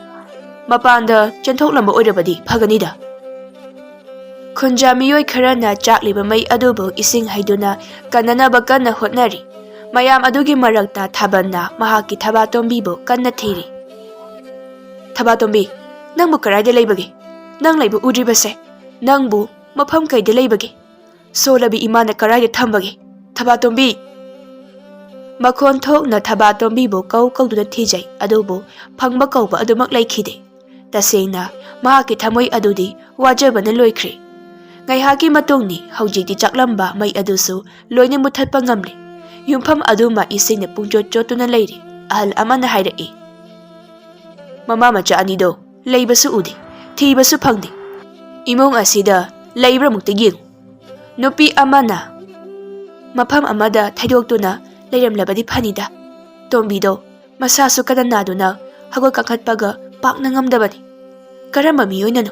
ꯃꯄꯥꯟꯗ ꯆꯦꯟꯊꯣꯛꯂꯝꯕ ꯑꯣꯏꯔꯕꯗꯤ ꯐꯒꯅꯤꯗ"꯫ ꯈꯨꯟꯖꯥ ꯃꯤꯑꯣꯏ ꯈꯔꯅ ꯆꯥꯛꯂꯤꯕ ꯃꯩ ꯑꯗꯨꯕꯨ ꯏꯁꯤꯡ ꯍꯩꯗꯨꯅ ꯀꯟꯅꯅꯕ ꯀꯟꯅ ꯍꯣꯠꯅꯔꯤ꯫ ꯃꯌꯥꯝ ꯑꯗꯨꯒꯤ ꯃꯔꯛꯇ ꯊꯥꯕꯜꯅ ꯃꯍꯥꯛꯀꯤ ꯊꯕꯥꯇꯣꯝꯕꯤꯕꯨ ꯀꯟꯅ ꯊꯤꯔꯤ꯫ "ꯊꯕꯥꯇꯣꯝꯕꯤ, ꯅꯪꯕꯨ ꯀꯗꯥꯏꯗ ꯂꯩꯕꯒꯦ? ꯅꯪ ꯂꯩꯕ ꯎꯗ꯭ꯔꯤꯕꯁꯦ? ꯅꯪꯕꯨ ꯃꯐꯝ ꯀꯩꯗ ꯂꯩꯕꯒꯦ? ꯁꯣꯜꯂꯕꯤ ꯏꯃꯥꯅ ꯀꯗꯥꯏꯗ ꯊꯝꯕꯒꯦ? ꯊꯕꯥꯇꯣꯝꯕꯤ!" ꯃꯈꯣꯟ ꯊꯣꯛꯅ ꯊꯕꯥꯇꯣꯝꯕꯤꯕꯨ ꯀꯧ ꯀꯧꯗꯨꯅ ꯊꯤꯖꯩ, ꯑꯗꯨꯕꯨ ꯐꯪꯕ ꯀꯧꯕ ꯑꯗꯨꯃꯛ ꯂꯩꯈꯤꯗꯦ꯫ ꯇꯁꯦꯡꯅ ꯃꯍꯥꯛꯀꯤ ꯊꯃꯣꯏ ꯑꯗꯨꯗꯤ ꯋꯥꯖꯕꯅ ꯂꯣꯏꯈ꯭ꯔꯦ꯫ ꯉꯥꯏꯍꯥꯛꯀꯤ ꯃꯇꯨꯡꯅꯤ, ꯍꯧꯖꯤꯛꯇꯤ ꯆꯥꯛꯂꯝꯕ ꯃꯩ ꯑꯗꯨꯁꯨ ꯂꯣꯏꯅ ꯃꯨꯊꯠꯄ ꯉꯝꯂꯦ꯫ ꯌꯨꯝꯐꯝ ꯑꯗꯨꯃ ꯏꯁꯤꯡꯅ ꯄꯨꯡꯆꯣꯠ ꯆꯣꯠꯇꯨꯅ ꯂꯩꯔꯤ꯫ ꯑꯍꯜ ꯑꯃꯅ ꯍꯥꯏꯔꯛꯏ, "ꯃꯃꯥ ꯃꯆꯥ ꯑꯅꯤꯗꯣ ꯂꯩꯕꯁꯨ ꯎꯗꯦ, ꯊꯤꯕꯁꯨ ꯐꯪꯗꯦ꯫ ꯏꯃꯨꯡ ꯑꯁꯤꯗ ꯂꯩꯕ꯭ꯔꯥ ꯑꯃꯨꯛꯇ ꯌꯦꯡꯉꯨ"꯫ ꯅꯨꯄꯤ ꯑꯃꯅ ꯃꯐꯝ ꯑꯃꯗ ꯊꯩꯗꯣꯛꯇꯨꯅ ꯂꯩꯔꯝꯂꯕꯗꯤ ꯐꯅꯤꯗ꯫ ꯇꯣꯝꯕꯤꯗꯣ ꯃꯁꯥꯁꯨ ꯀꯟꯅ ꯅꯥꯗꯨꯅ ꯍꯧꯒꯠ ꯀꯥꯡꯈꯠꯄꯒ ꯄꯥꯛꯅ ꯉꯝꯗꯕꯅꯤ꯫ ꯀꯔꯝꯕ ꯃꯤꯑꯣꯏꯅꯅꯣ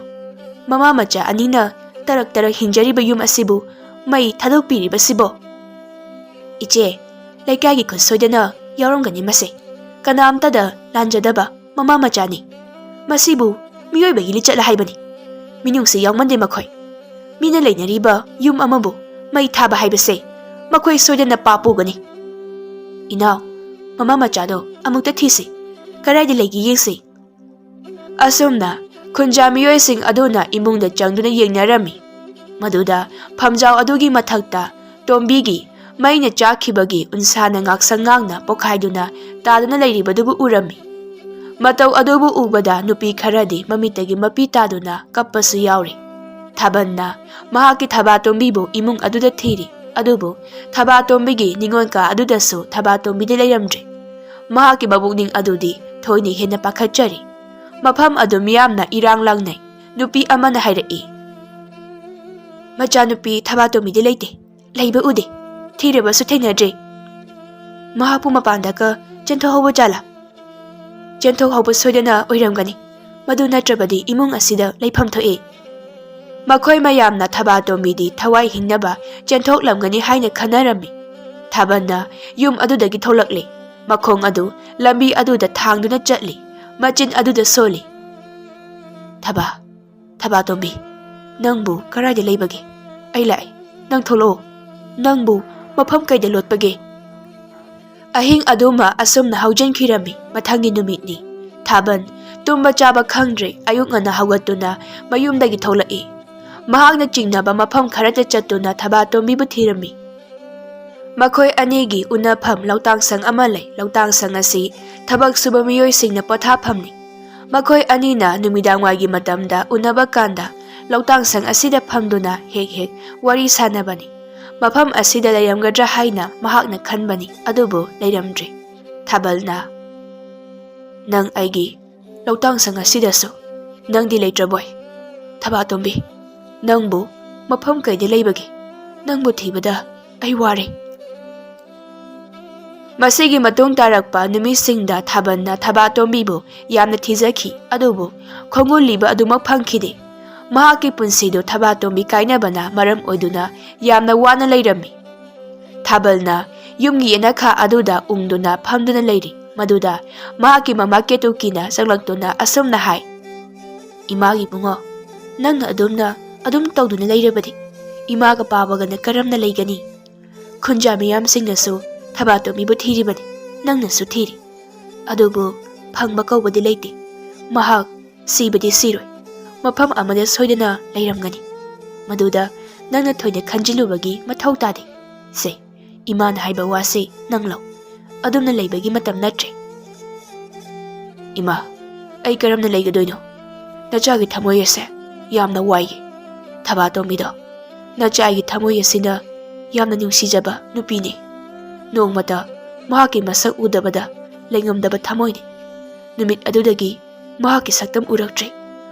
ꯃꯃꯥ ꯃꯆꯥ ꯑꯅꯤꯅ ꯇꯔꯛ ꯇꯔꯛ ꯍꯤꯡꯖꯔꯤꯕ ꯌꯨꯝ ꯑꯁꯤꯕꯨ ꯃꯩ ꯊꯥꯗꯣꯛꯄꯤꯔꯤꯕꯁꯤꯕꯣ? "ꯏꯆꯦ, ꯂꯩꯀꯥꯏꯒꯤ ꯈꯨꯠ ꯁꯣꯏꯗꯅ ꯌꯥꯎꯔꯝꯒꯅꯤ ꯃꯁꯦ꯫ ꯀꯅꯥꯝꯇꯗ ꯂꯥꯟꯖꯗꯕ ꯃꯃꯥ ꯃꯆꯥꯅꯤ꯫ ꯃꯁꯤꯕꯨ ꯃꯤꯑꯣꯏꯕꯒꯤ ꯂꯤꯆꯠ ꯍꯥꯏꯕꯅꯤ꯫ ꯃꯤꯅꯨꯡꯁꯤ ꯌꯥꯎꯃꯟꯗꯦ ꯃꯈꯣꯏ꯫ ꯃꯤꯅ ꯂꯩꯅꯔꯤꯕ ꯌꯨꯝ ꯑꯃꯕꯨ ꯃꯩ ꯊꯥꯕ ꯍꯥꯏꯕꯁꯦ ꯃꯈꯣꯏ ꯁꯣꯏꯗꯅ ꯄꯥꯞ ꯄꯨꯒꯅꯤ꯫ ꯏꯅꯥꯎ, ꯃꯃꯥ ꯃꯆꯥꯗꯣ ꯑꯃꯨꯛꯇ ꯊꯤꯁꯤ꯫ ꯀꯗꯥꯏꯗ ꯂꯩꯒꯦ ꯌꯦꯡꯁꯤ"꯫ ꯑꯁꯨꯝꯅ ꯈꯨꯟꯖꯥ ꯃꯤꯑꯣꯏꯁꯤꯡ ꯑꯗꯨꯅ ꯏꯃꯨꯡꯗ ꯆꯪꯗꯨꯅ ꯌꯦꯡꯅꯔꯝꯃꯤ꯫ ꯃꯗꯨꯗ ꯐꯝꯖꯥꯎ ꯑꯗꯨꯒꯤ ꯃꯊꯛꯇ ꯇꯣꯝꯕꯤꯒꯤ ꯃꯩꯅ ꯆꯥꯛꯈꯤꯕꯒꯤ ꯎꯟꯁꯥꯅ ꯉꯥꯛꯁꯪ ꯉꯥꯡꯅ ꯄꯣꯈꯥꯏꯗꯨꯅ ꯇꯥꯗꯨꯅ ꯂꯩꯔꯤꯕꯗꯨꯕꯨ ꯎꯔꯝꯃꯤ꯫ ꯃꯇꯧ ꯑꯗꯨꯕꯨ ꯎꯕꯗ ꯅꯨꯄꯤ ꯈꯔꯗꯤ ꯃꯃꯤꯠꯇꯒꯤ ꯃꯄꯤ ꯇꯥꯗꯨꯅ ꯀꯞꯄꯁꯨ ꯌꯥꯎꯔꯤ꯫ ꯊꯥꯕꯜꯅ ꯃꯍꯥꯛꯀꯤ ꯊꯕꯥꯇꯣꯝꯕꯤꯕꯨ ꯏꯃꯨꯡ ꯑꯗꯨꯗ ꯊꯤꯔꯤ꯫ ꯑꯗꯨꯕꯨ ꯊꯕꯥꯇꯣꯝꯕꯤꯒꯤ ꯅꯤꯉꯣꯜ ꯀꯥ ꯑꯗꯨꯗꯁꯨ ꯊꯕꯥꯇꯣꯝꯕꯤꯗꯤ ꯂꯩꯔꯝꯗ꯭ꯔꯦ꯫ ꯃꯍꯥꯛꯀꯤ ꯃꯕꯨꯛꯅꯤꯡ ꯑꯗꯨꯗꯤ ꯊꯣꯏꯅ ꯍꯦꯟꯅ ꯄꯥꯈꯠꯆꯔꯤ꯫ ꯃꯐꯝ ꯑꯗꯨ ꯃꯤꯌꯥꯝꯅ ꯏꯔꯥꯡ ꯂꯥꯡꯅꯩ꯫ ꯅꯨꯄꯤ ꯑꯃꯅ ꯍꯥꯏꯔꯛꯏ, "ꯃꯆꯥꯅꯨꯄꯤ ꯊꯕꯥꯇꯣꯝꯕꯤꯗꯤ ꯂꯩꯇꯦ, ꯂꯩꯕ ꯎꯗꯦ, ꯊꯤꯔꯕꯁꯨ ꯊꯦꯡꯅꯗ꯭ꯔꯦ꯫ ꯃꯍꯥꯛꯄꯨ ꯃꯄꯥꯟꯗꯒ ꯆꯦꯟꯊꯣꯛꯍꯧꯕ ꯖꯥꯠꯂꯥ? ꯆꯦꯟꯊꯣꯛꯍꯧꯕ ꯁꯣꯏꯗꯅ ꯑꯣꯏꯔꯝꯒꯅꯤ, ꯃꯗꯨ ꯅꯠꯇ꯭ꯔꯕꯗꯤ ꯏꯃꯨꯡ ꯑꯁꯤꯗ ꯂꯩꯐꯝ ꯊꯣꯛꯏ꯫" ꯃꯈꯣꯏ ꯃꯌꯥꯝꯅ ꯊꯕꯥꯇꯣꯝꯕꯤꯗꯤ ꯊꯋꯥꯏ ꯍꯤꯡꯅꯕ ꯆꯦꯟꯊꯣꯛꯂꯝꯒꯅꯤ ꯍꯥꯏꯅ ꯈꯟꯅꯔꯝꯃꯤ꯫ ꯊꯥꯕꯜꯅ ꯌꯨꯝ ꯑꯗꯨꯗꯒꯤ ꯊꯣꯛꯂꯛꯂꯦ꯫ ꯃꯈꯣꯡ ꯑꯗꯨ ꯂꯝꯕꯤ ꯑꯗꯨꯗ ꯊꯥꯡꯗꯨꯅ ꯆꯠꯂꯤ꯫ ꯃꯆꯤꯟ ꯑꯗꯨꯗ ꯁꯣꯜꯂꯤ, "ꯊꯕꯥ, ꯊꯕꯥꯇꯣꯝꯕꯤ, ꯅꯪꯕꯨ ꯀꯗꯥꯏꯗ ꯂꯩꯕꯒꯦ? ꯑꯩ ꯂꯥꯛꯑꯦ, ꯅꯪ ꯊꯣꯛꯂꯛꯑꯣ꯫ ꯅꯪꯕꯨ ꯃꯐꯝ ꯀꯩꯗ ꯂꯣꯠꯄꯒꯦ?" ꯑꯍꯤꯡ ꯑꯗꯨꯃ ꯑꯁꯨꯝꯅ ꯍꯧꯖꯤꯟꯈꯤꯔꯝꯃꯤ꯫ ꯃꯊꯪꯒꯤ ꯅꯨꯃꯤꯠꯅꯤ꯫ ꯊꯥꯕꯜ ꯇꯨꯝꯕ ꯆꯥꯕ ꯈꯪꯗ꯭ꯔꯦ꯫ ꯑꯌꯨꯛ ꯉꯟꯅ ꯍꯧꯒꯠꯇꯨꯅ ꯃꯌꯨꯝꯗꯒꯤ ꯊꯣꯛꯂꯛꯏ꯫ ꯃꯍꯥꯛꯅ ꯆꯤꯡꯅꯕ ꯃꯐꯝ ꯈꯔꯗ ꯆꯠꯇꯨꯅ ꯊꯕꯥꯇꯣꯝꯕꯤꯕꯨ ꯊꯤꯔꯝꯃꯤ꯫ ꯃꯈꯣꯏ ꯑꯅꯤꯒꯤ ꯎꯅꯐꯝ ꯂꯧꯇꯥꯡꯁꯪ ꯑꯃ ꯂꯩ꯫ ꯂꯧꯇꯥꯡꯁꯪ ꯑꯁꯤ ꯊꯕꯛ ꯁꯨꯕ ꯃꯤꯑꯣꯏꯁꯤꯡꯅ ꯄꯣꯊꯥꯐꯝꯅꯤ꯫ ꯃꯈꯣꯏ ꯑꯅꯤꯅ ꯅꯨꯃꯤꯗꯥꯡꯋꯥꯏꯒꯤ ꯃꯇꯝꯗ ꯎꯅꯕ ꯀꯥꯟꯗ ꯂꯧꯇꯥꯡꯁꯪ ꯑꯁꯤꯗ ꯐꯝꯗꯨꯅ ꯍꯦꯛ ꯍꯦꯛ ꯋꯥꯔꯤ ꯁꯥꯟꯅꯕꯅꯤ꯫ ꯃꯐꯝ ꯑꯁꯤꯗ ꯂꯩꯔꯝꯒꯗ꯭ꯔꯥ ꯍꯥꯏꯅ ꯃꯍꯥꯛꯅ ꯈꯟꯕꯅꯤ, ꯑꯗꯨꯕꯨ ꯂꯩꯔꯝꯗ꯭ꯔꯦ꯫ ꯊꯥꯕꯜꯅ, "ꯅꯪ ꯑꯩꯒꯤ ꯂꯧꯇꯥꯡꯁꯪ ꯑꯁꯤꯗꯁꯨ ꯅꯪꯗꯤ ꯂꯩꯇ꯭ꯔꯕꯣꯏ? ꯊꯕꯥꯇꯣꯝꯕꯤ, ꯅꯪꯕꯨ ꯃꯐꯝ ꯀꯩꯗ ꯂꯩꯕꯒꯦ? ꯅꯪꯕꯨ ꯊꯤꯕꯗ ꯑꯩ ꯋꯥꯔꯦ꯫" ꯃꯁꯤꯒꯤ ꯃꯇꯨꯡ ꯇꯥꯔꯛꯄ ꯅꯨꯃꯤꯠꯁꯤꯡꯗ ꯊꯥꯕꯜꯅ ꯊꯕꯥꯇꯣꯝꯕꯤꯕꯨ ꯌꯥꯝꯅ ꯊꯤꯖꯈꯤ, ꯑꯗꯨꯕꯨ ꯈꯣꯡꯒꯨꯜ ꯂꯤꯕ ꯑꯗꯨꯃꯛ ꯐꯪꯈꯤꯗꯦ꯫ ꯃꯍꯥꯛꯀꯤ ꯄꯨꯟꯁꯤꯗꯨ ꯊꯕꯥꯇꯣꯝꯕꯤ ꯀꯥꯏꯅꯕꯅ ꯃꯔꯝ ꯑꯣꯏꯗꯨꯅ ꯌꯥꯝꯅ ꯋꯥꯅ ꯂꯩꯔꯝꯃꯤ꯫ ꯊꯥꯕꯜꯅ ꯌꯨꯝꯒꯤ ꯌꯦꯅꯈꯥ ꯑꯗꯨꯗ ꯎꯪꯗꯨꯅ ꯐꯝꯗꯨꯅ ꯂꯩꯔꯤ꯫ ꯃꯗꯨꯗ ꯃꯍꯥꯛꯀꯤ ꯃꯃꯥ ꯀꯦꯇꯨꯀꯤꯅ ꯆꯪꯂꯛꯇꯨꯅ ꯑꯁꯨꯝꯅ ꯍꯥꯏ, "ꯏꯃꯥꯒꯤ ꯏꯕꯨꯡꯉꯣ, ꯅꯪꯅ ꯑꯗꯨꯝꯅ ꯑꯗꯨꯝ ꯇꯧꯗꯨꯅ ꯂꯩꯔꯕꯗꯤ ꯏꯃꯥꯒ ꯄꯥꯕꯒꯅ ꯀꯔꯝꯅ ꯂꯩꯒꯅꯤ? ꯈꯨꯟꯖꯥ ꯃꯤꯌꯥꯝꯁꯤꯡꯅꯁꯨ ꯊꯕꯥꯇꯣꯝꯕꯤꯕꯨ ꯊꯤꯔꯤꯕꯅꯤ, ꯅꯪꯅꯁꯨ ꯊꯤꯔꯤ꯫ ꯑꯗꯨꯕꯨ ꯐꯪꯕ ꯀꯧꯕꯗꯤ ꯂꯩꯇꯦ꯫ ꯃꯍꯥꯛ ꯁꯤꯕꯗꯤ ꯁꯤꯔꯣꯏ꯫ ꯃꯐꯝ ꯑꯃꯗ ꯁꯣꯏꯗꯅ ꯂꯩꯔꯝꯒꯅꯤ꯫ ꯃꯗꯨꯗ ꯅꯪꯅ ꯊꯣꯏꯅ ꯈꯟꯖꯤꯜꯂꯨꯕꯒꯤ ꯃꯊꯧ ꯇꯥꯗꯦ꯫ ꯁꯦ, ꯏꯃꯥꯅ ꯍꯥꯏꯕ ꯋꯥꯁꯤ ꯅꯪ ꯂꯧ꯫ ꯑꯗꯨꯝꯅ ꯂꯩꯕꯒꯤ ꯃꯇꯝ ꯅꯠꯇ꯭ꯔꯦ꯫" "ꯏꯃꯥ, ꯑꯩ ꯀꯔꯝꯅ ꯂꯩꯒꯗꯣꯏꯅꯣ? ꯅꯆꯥꯒꯤ ꯊꯃꯣꯏ ꯑꯁꯦ ꯌꯥꯝꯅ ꯋꯥꯏꯌꯦ꯫ ꯊꯕꯥꯇꯣꯝꯕꯤꯗꯣ, ꯅꯆꯥꯒꯤ ꯊꯃꯣꯏ ꯑꯁꯤꯅ ꯌꯥꯝꯅ ꯅꯨꯡꯁꯤꯖꯕ ꯅꯨꯄꯤꯅꯤ꯫ ꯅꯣꯡꯃꯇ ꯃꯍꯥꯛꯀꯤ ꯃꯁꯛ ꯎꯗꯕꯗ ꯂꯩꯉꯝꯗꯕ ꯊꯃꯣꯏꯅꯤ꯫ ꯅꯨꯃꯤꯠ ꯑꯗꯨꯗꯒꯤ ꯃꯍꯥꯛꯀꯤ ꯁꯛꯇꯝ ꯎꯔꯛꯇ꯭ꯔꯦ꯫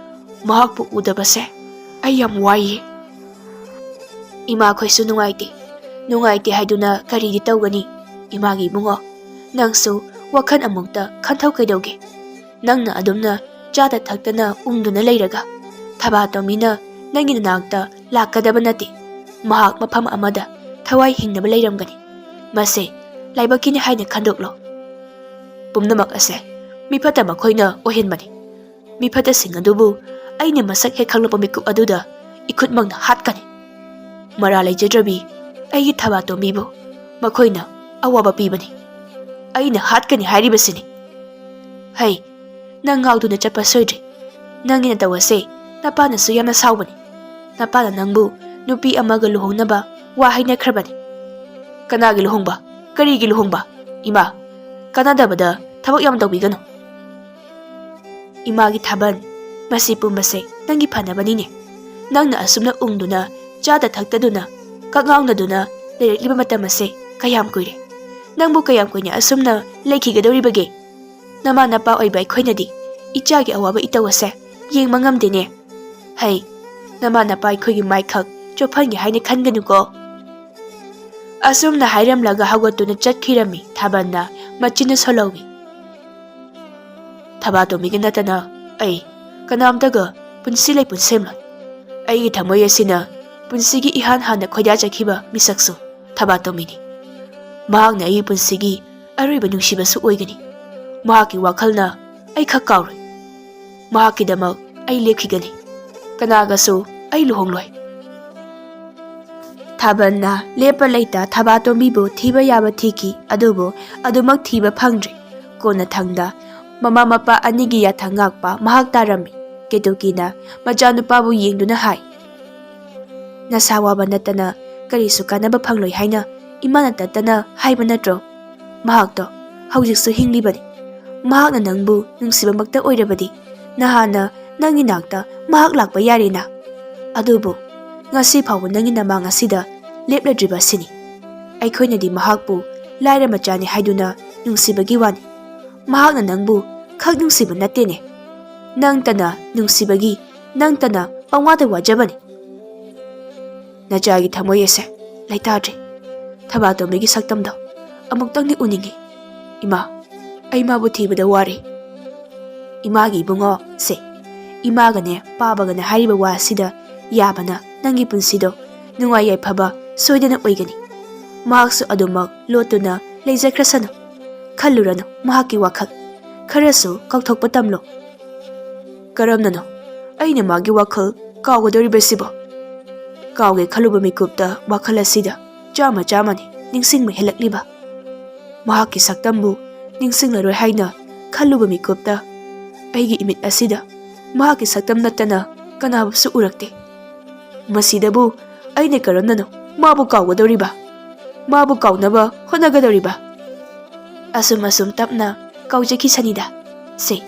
ꯃꯍꯥꯛꯄꯨ ꯎꯗꯕꯁꯦ ꯑꯩ ꯌꯥꯝ ꯋꯥꯏꯌꯦ꯫ ꯏꯃꯥꯈꯣꯏꯁꯨ ꯅꯨꯡꯉꯥꯏꯇꯦ꯫ ꯅꯨꯡꯉꯥꯏꯇꯦ ꯍꯥꯏꯗꯨꯅ ꯀꯔꯤꯗꯤ ꯇꯧꯒꯅꯤ? ꯏꯃꯥꯒꯤ ꯏꯕꯨꯡꯉꯣ, ꯅꯪꯁꯨ ꯋꯥꯈꯜ ꯑꯃꯨꯛꯇ ꯈꯟꯊꯧ ꯀꯩꯗꯧꯒꯦ? ꯅꯪꯅ ꯑꯗꯨꯝꯅ ꯆꯥꯗ ꯊꯛꯇꯅ ꯎꯪꯗꯨꯅ ꯂꯩꯔꯒ ꯊꯕꯥꯇꯣꯝꯕꯤꯅ ꯅꯪꯒꯤ ꯅꯅꯥꯛꯇ ꯂꯥꯛꯀꯗꯕ ꯅꯠꯇꯦ꯫ ꯃꯍꯥꯛ ꯃꯐꯝ ꯑꯃꯗ ꯊꯋꯥꯏ ꯍꯤꯡꯅꯕ ꯂꯩꯔꯝꯒꯅꯤ꯫ ꯃꯁꯦ ꯂꯥꯏꯕꯛꯀꯤꯅꯤ ꯍꯥꯏꯅ ꯈꯟꯗꯣꯛꯂꯣ꯫ ꯄꯨꯝꯅꯃꯛ ꯑꯁꯦ ꯃꯤꯐꯠꯇ ꯃꯈꯣꯏꯅ ꯑꯣꯏꯍꯟꯕꯅꯤ꯫ ꯃꯤꯐꯠꯇꯁꯤꯡ ꯑꯗꯨꯕꯨ ꯑꯩꯅ ꯃꯁꯛ ꯍꯦꯛ ꯈꯪꯂꯛꯄ ꯃꯤꯀꯨꯞ ꯑꯗꯨꯗ ꯏꯈꯨꯠꯃꯛꯅ ꯍꯥꯠꯀꯅꯤ꯫ ꯃꯔꯥ ꯂꯩꯖꯗ꯭ꯔꯕꯤ ꯑꯩꯒꯤ ꯊꯕꯥꯇꯣꯝꯕꯤꯕꯨ ꯃꯈꯣꯏꯅ ꯑꯋꯥꯕ ꯄꯤꯕꯅꯤ꯫ ꯑꯩꯅ ꯍꯥꯠꯀꯅꯤ ꯍꯥꯏꯔꯤꯕꯁꯤꯅꯤ꯫ ꯍꯩ, ꯅꯪ ꯉꯥꯎꯗꯨꯅ ꯆꯠꯄ ꯁꯣꯏꯗ꯭ꯔꯦ꯫ ꯅꯪꯒꯤ ꯅꯇꯧ ꯑꯁꯦ ꯅꯄꯥꯅꯁꯨ ꯌꯥꯝꯅ ꯁꯥꯎꯕꯅꯤ꯫ ꯅꯄꯥꯅ ꯅꯪꯕꯨ ꯅꯨꯄꯤ ꯑꯃꯒ ꯂꯨꯍꯣꯡꯅꯕ ꯋꯥ ꯍꯥꯏꯅꯈ꯭ꯔꯕꯅꯤ꯫ ꯀꯅꯥꯒꯤ ꯂꯨꯍꯣꯡꯕ? ꯀꯔꯤꯒꯤ ꯂꯨꯍꯣꯡꯕ? ꯏꯃꯥ, ꯀꯥꯟꯅꯗꯕꯗ ꯊꯕꯛ ꯌꯥꯝ ꯇꯧꯕꯤꯒꯅꯨ꯫ ꯏꯃꯥꯒꯤ ꯊꯥꯕꯜ, ꯃꯁꯤ ꯄꯨꯝꯕꯁꯦ ꯅꯪꯒꯤ ꯐꯅꯕꯅꯤꯅꯦ꯫ ꯅꯪꯅ ꯑꯁꯨꯝꯅ ꯎꯪꯗꯨꯅ, ꯆꯥꯗ ꯊꯛꯇꯗꯨꯅ, ꯀꯛꯉꯥꯎꯅꯗꯨꯅ ꯂꯩꯔꯛꯂꯤꯕ ꯃꯇꯝ ꯑꯁꯦ ꯀꯌꯥꯝ ꯀꯨꯏꯔꯦ? ꯅꯪꯕꯨ ꯀꯌꯥꯝ ꯀꯨꯏꯅ ꯑꯁꯨꯝꯅ ꯂꯩꯈꯤꯒꯗꯧꯔꯤꯕꯒꯦ? ꯅꯃꯥ ꯅꯄꯥ ꯑꯣꯏꯕ ꯑꯩꯈꯣꯏꯅꯗꯤ ꯏꯆꯥꯒꯤ ꯑꯋꯥꯕ ꯏꯇꯧ ꯑꯁꯦ ꯌꯦꯡꯕ ꯉꯝꯗꯦꯅꯦ꯫ ꯍꯩ, ꯅꯃꯥ ꯅꯄꯥ ꯑꯩꯈꯣꯏꯒꯤ ꯃꯥꯏꯈꯛ ꯆꯣꯞꯍꯟꯒꯦ ꯍꯥꯏꯅ ꯈꯟꯒꯅꯨꯀꯣ꯫ ꯑꯁꯨꯝꯅ ꯍꯥꯏꯔꯝꯂꯒ ꯍꯧꯒꯠꯇꯨꯅ ꯆꯠꯈꯤꯔꯝꯃꯤ ꯊꯥꯕꯜꯅ ꯃꯆꯤꯟꯅ ꯁꯣꯜꯍꯧꯏ꯫ ꯊꯕꯥꯇꯣꯝꯕꯤꯒ ꯅꯠꯇꯅ ꯑꯩ ꯀꯅꯥꯝꯇꯒ ꯄꯨꯟꯁꯤ ꯂꯩꯄꯨꯟꯁꯦꯝꯂꯣꯏ꯫ ꯑꯩꯒꯤ ꯊꯃꯣꯏ ꯑꯁꯤꯅ ꯄꯨꯟꯁꯤꯒꯤ ꯏꯍꯥꯟ ꯍꯥꯟꯅ ꯈꯣꯏꯗꯥꯖꯈꯤꯕ ꯃꯤꯁꯛꯁꯨ ꯊꯕꯥꯇꯣꯝꯕꯤꯅꯤ꯫ ꯃꯍꯥꯛꯅ ꯑꯩꯒꯤ ꯄꯨꯟꯁꯤꯒꯤ ꯑꯔꯣꯏꯕ ꯅꯨꯡꯁꯤꯕꯁꯨ ꯑꯣꯏꯒꯅꯤ꯫ ꯃꯍꯥꯛꯀꯤ ꯋꯥꯈꯜꯅ ꯑꯩ ꯈꯛ ꯀꯥꯎꯔꯣꯏ꯫ ꯃꯍꯥꯛꯀꯤꯗꯃꯛ ꯑꯩ ꯂꯦꯞꯈꯤꯒꯅꯤ꯫ ꯀꯅꯥꯒꯁꯨ ꯑꯩ ꯂꯨꯍꯣꯡꯂꯣꯏ꯫ ꯊꯥꯕꯜꯅ ꯂꯦꯞꯄ ꯂꯩꯇ ꯊꯕꯥꯇꯣꯝꯕꯤꯕꯨ ꯊꯤꯕ ꯌꯥꯕ ꯊꯤꯈꯤ, ꯑꯗꯨꯕꯨ ꯑꯗꯨꯃꯛ ꯊꯤꯕ ꯐꯪꯗ꯭ꯔꯦ꯫ ꯀꯣꯟꯅꯊꯪꯗ ꯃꯃꯥ ꯃꯄꯥ ꯑꯅꯤꯒꯤ ꯌꯥꯊꯪ ꯉꯥꯛꯄ ꯃꯍꯥꯛ ꯇꯥꯔꯝꯃꯤ꯫ ꯀꯦꯇꯨꯀꯤꯅ ꯃꯆꯥꯅꯨꯄꯥꯕꯨ ꯌꯦꯡꯗꯨꯅ ꯍꯥꯏ, "ꯅꯁꯥ ꯋꯥꯕ ꯅꯠꯇꯅ ꯀꯔꯤꯁꯨ ꯀꯥꯟꯅꯕ ꯐꯪꯂꯣꯏ ꯍꯥꯏꯅ ꯏꯃꯥꯅ ꯇꯠꯇꯅ ꯍꯥꯏꯕ ꯅꯠꯇ꯭ꯔꯣ? ꯃꯍꯥꯛꯇꯣ ꯍꯧꯖꯤꯛꯁꯨ ꯍꯤꯡꯂꯤꯕꯅꯤ꯫ ꯃꯍꯥꯛꯅ ꯅꯪꯕꯨ ꯅꯨꯡꯁꯤꯕꯃꯛꯇ ꯑꯣꯏꯔꯕꯗꯤ ꯅꯍꯥꯟꯅ ꯅꯪꯒꯤ ꯅꯥꯛꯇ ꯃꯍꯥꯛ ꯂꯥꯛꯄ ꯌꯥꯔꯦꯅ꯫ ꯑꯗꯨꯕꯨ ꯉꯁꯤ ꯐꯥꯎꯕ ꯅꯪꯒꯤ ꯅꯃꯥꯡ ꯑꯁꯤꯗ ꯂꯦꯞꯂꯗ꯭ꯔꯤꯕ ꯑꯁꯤꯅꯤ꯫ ꯑꯩꯈꯣꯏꯅꯗꯤ ꯃꯍꯥꯛꯄꯨ ꯂꯥꯏꯔ ꯃꯆꯥꯅꯤ ꯍꯥꯏꯗꯨꯅ ꯅꯨꯡꯁꯤꯕꯒꯤ ꯋꯥꯅꯤ꯫ ꯃꯍꯥꯛꯅ ꯅꯪꯕꯨ ꯈꯛ ꯅꯨꯡꯁꯤꯕ ꯅꯠꯇꯦꯅꯦ, ꯅꯪꯇꯅ ꯅꯨꯡꯁꯤꯕꯒꯤ, ꯅꯪꯇꯅ ꯄꯪꯋꯥꯗ ꯋꯥꯖꯕꯅꯤ꯫ ꯅꯆꯥꯒꯤ ꯊꯃꯣꯏ ꯑꯁꯦ ꯂꯩꯇꯥꯗ꯭ꯔꯤ꯫ ꯊꯕꯥꯇꯣꯝꯕꯤꯒꯤ ꯁꯛꯇꯝꯗꯣ ꯑꯃꯨꯛꯇꯪꯗꯤ ꯎꯅꯤꯡꯏ꯫ ꯏꯃꯥ, ꯑꯩ ꯃꯥꯕꯨ ꯊꯤꯕꯗ ꯋꯥꯔꯦ꯫ ꯏꯃꯥꯒꯤ ꯏꯕꯨꯡꯉꯣ ꯁꯦ, ꯏꯃꯥꯒꯅꯦ ꯄꯥꯕꯒꯅꯦ ꯍꯥꯏꯔꯤꯕ ꯋꯥ ꯑꯁꯤꯗ ꯌꯥꯕꯅ ꯅꯪꯒꯤ ꯄꯨꯟꯁꯤꯗꯣ ꯅꯨꯡꯉꯥꯏ ꯌꯥꯏꯐꯕ ꯁꯣꯏꯗꯅ ꯑꯣꯏꯒꯅꯤ꯫ ꯃꯍꯥꯛꯁꯨ ꯑꯗꯨꯃꯛ ꯂꯣꯠꯇꯨꯅ ꯂꯩꯖꯈ꯭ꯔꯁꯅꯨ꯫ ꯈꯜꯂꯨꯔꯅꯨ ꯃꯍꯥꯛꯀꯤ ꯋꯥꯈꯜ꯫ ꯈꯔꯁꯨ ꯀꯥꯎꯊꯣꯛꯄ ꯇꯝꯂꯣ꯫ ꯀꯔꯝꯅꯅꯣ ꯑꯩꯅ ꯃꯥꯒꯤ ꯋꯥꯈꯜ ꯀꯥꯎꯒꯗꯧꯔꯤꯕꯁꯤꯕꯣ? ꯀꯥꯎꯒꯦ ꯈꯜꯂꯨꯕ ꯃꯤꯀꯨꯞꯇ ꯋꯥꯈꯜ ꯑꯁꯤꯗ ꯆꯥꯝꯃ ꯆꯥꯝꯃꯅꯤ ꯅꯤꯡꯁꯤꯡꯕ ꯍꯦꯜꯂꯛꯂꯤꯕ꯫ ꯃꯍꯥꯛꯀꯤ ꯁꯛꯇꯝꯕꯨ ꯅꯤꯡꯁꯤꯡꯂꯔꯣꯏ ꯍꯥꯏꯅ ꯈꯜꯂꯨꯕ ꯃꯤꯀꯨꯞꯇ ꯑꯩꯒꯤ ꯏꯃꯤꯠ ꯑꯁꯤꯗ ꯃꯍꯥꯛꯀꯤ ꯁꯛꯇꯝ ꯅꯠꯇꯅ ꯀꯅꯥꯕꯨꯁꯨ ꯎꯔꯛꯇꯦ꯫ ꯃꯁꯤꯗꯕꯨ ꯑꯩꯅ ꯀꯔꯝꯅꯅꯣ ꯃꯥꯕꯨ ꯀꯥꯎꯒꯗꯧꯔꯤꯕ? ꯃꯥꯕꯨ ꯀꯥꯎꯅꯕ ꯍꯣꯠꯅꯒꯗꯧꯔꯤꯕ? ꯑꯁꯨꯝ ꯑꯁꯨꯝ ꯇꯞꯅ ꯀꯥꯎꯖꯈꯤꯁꯅꯤꯗ꯫ ꯁꯦ,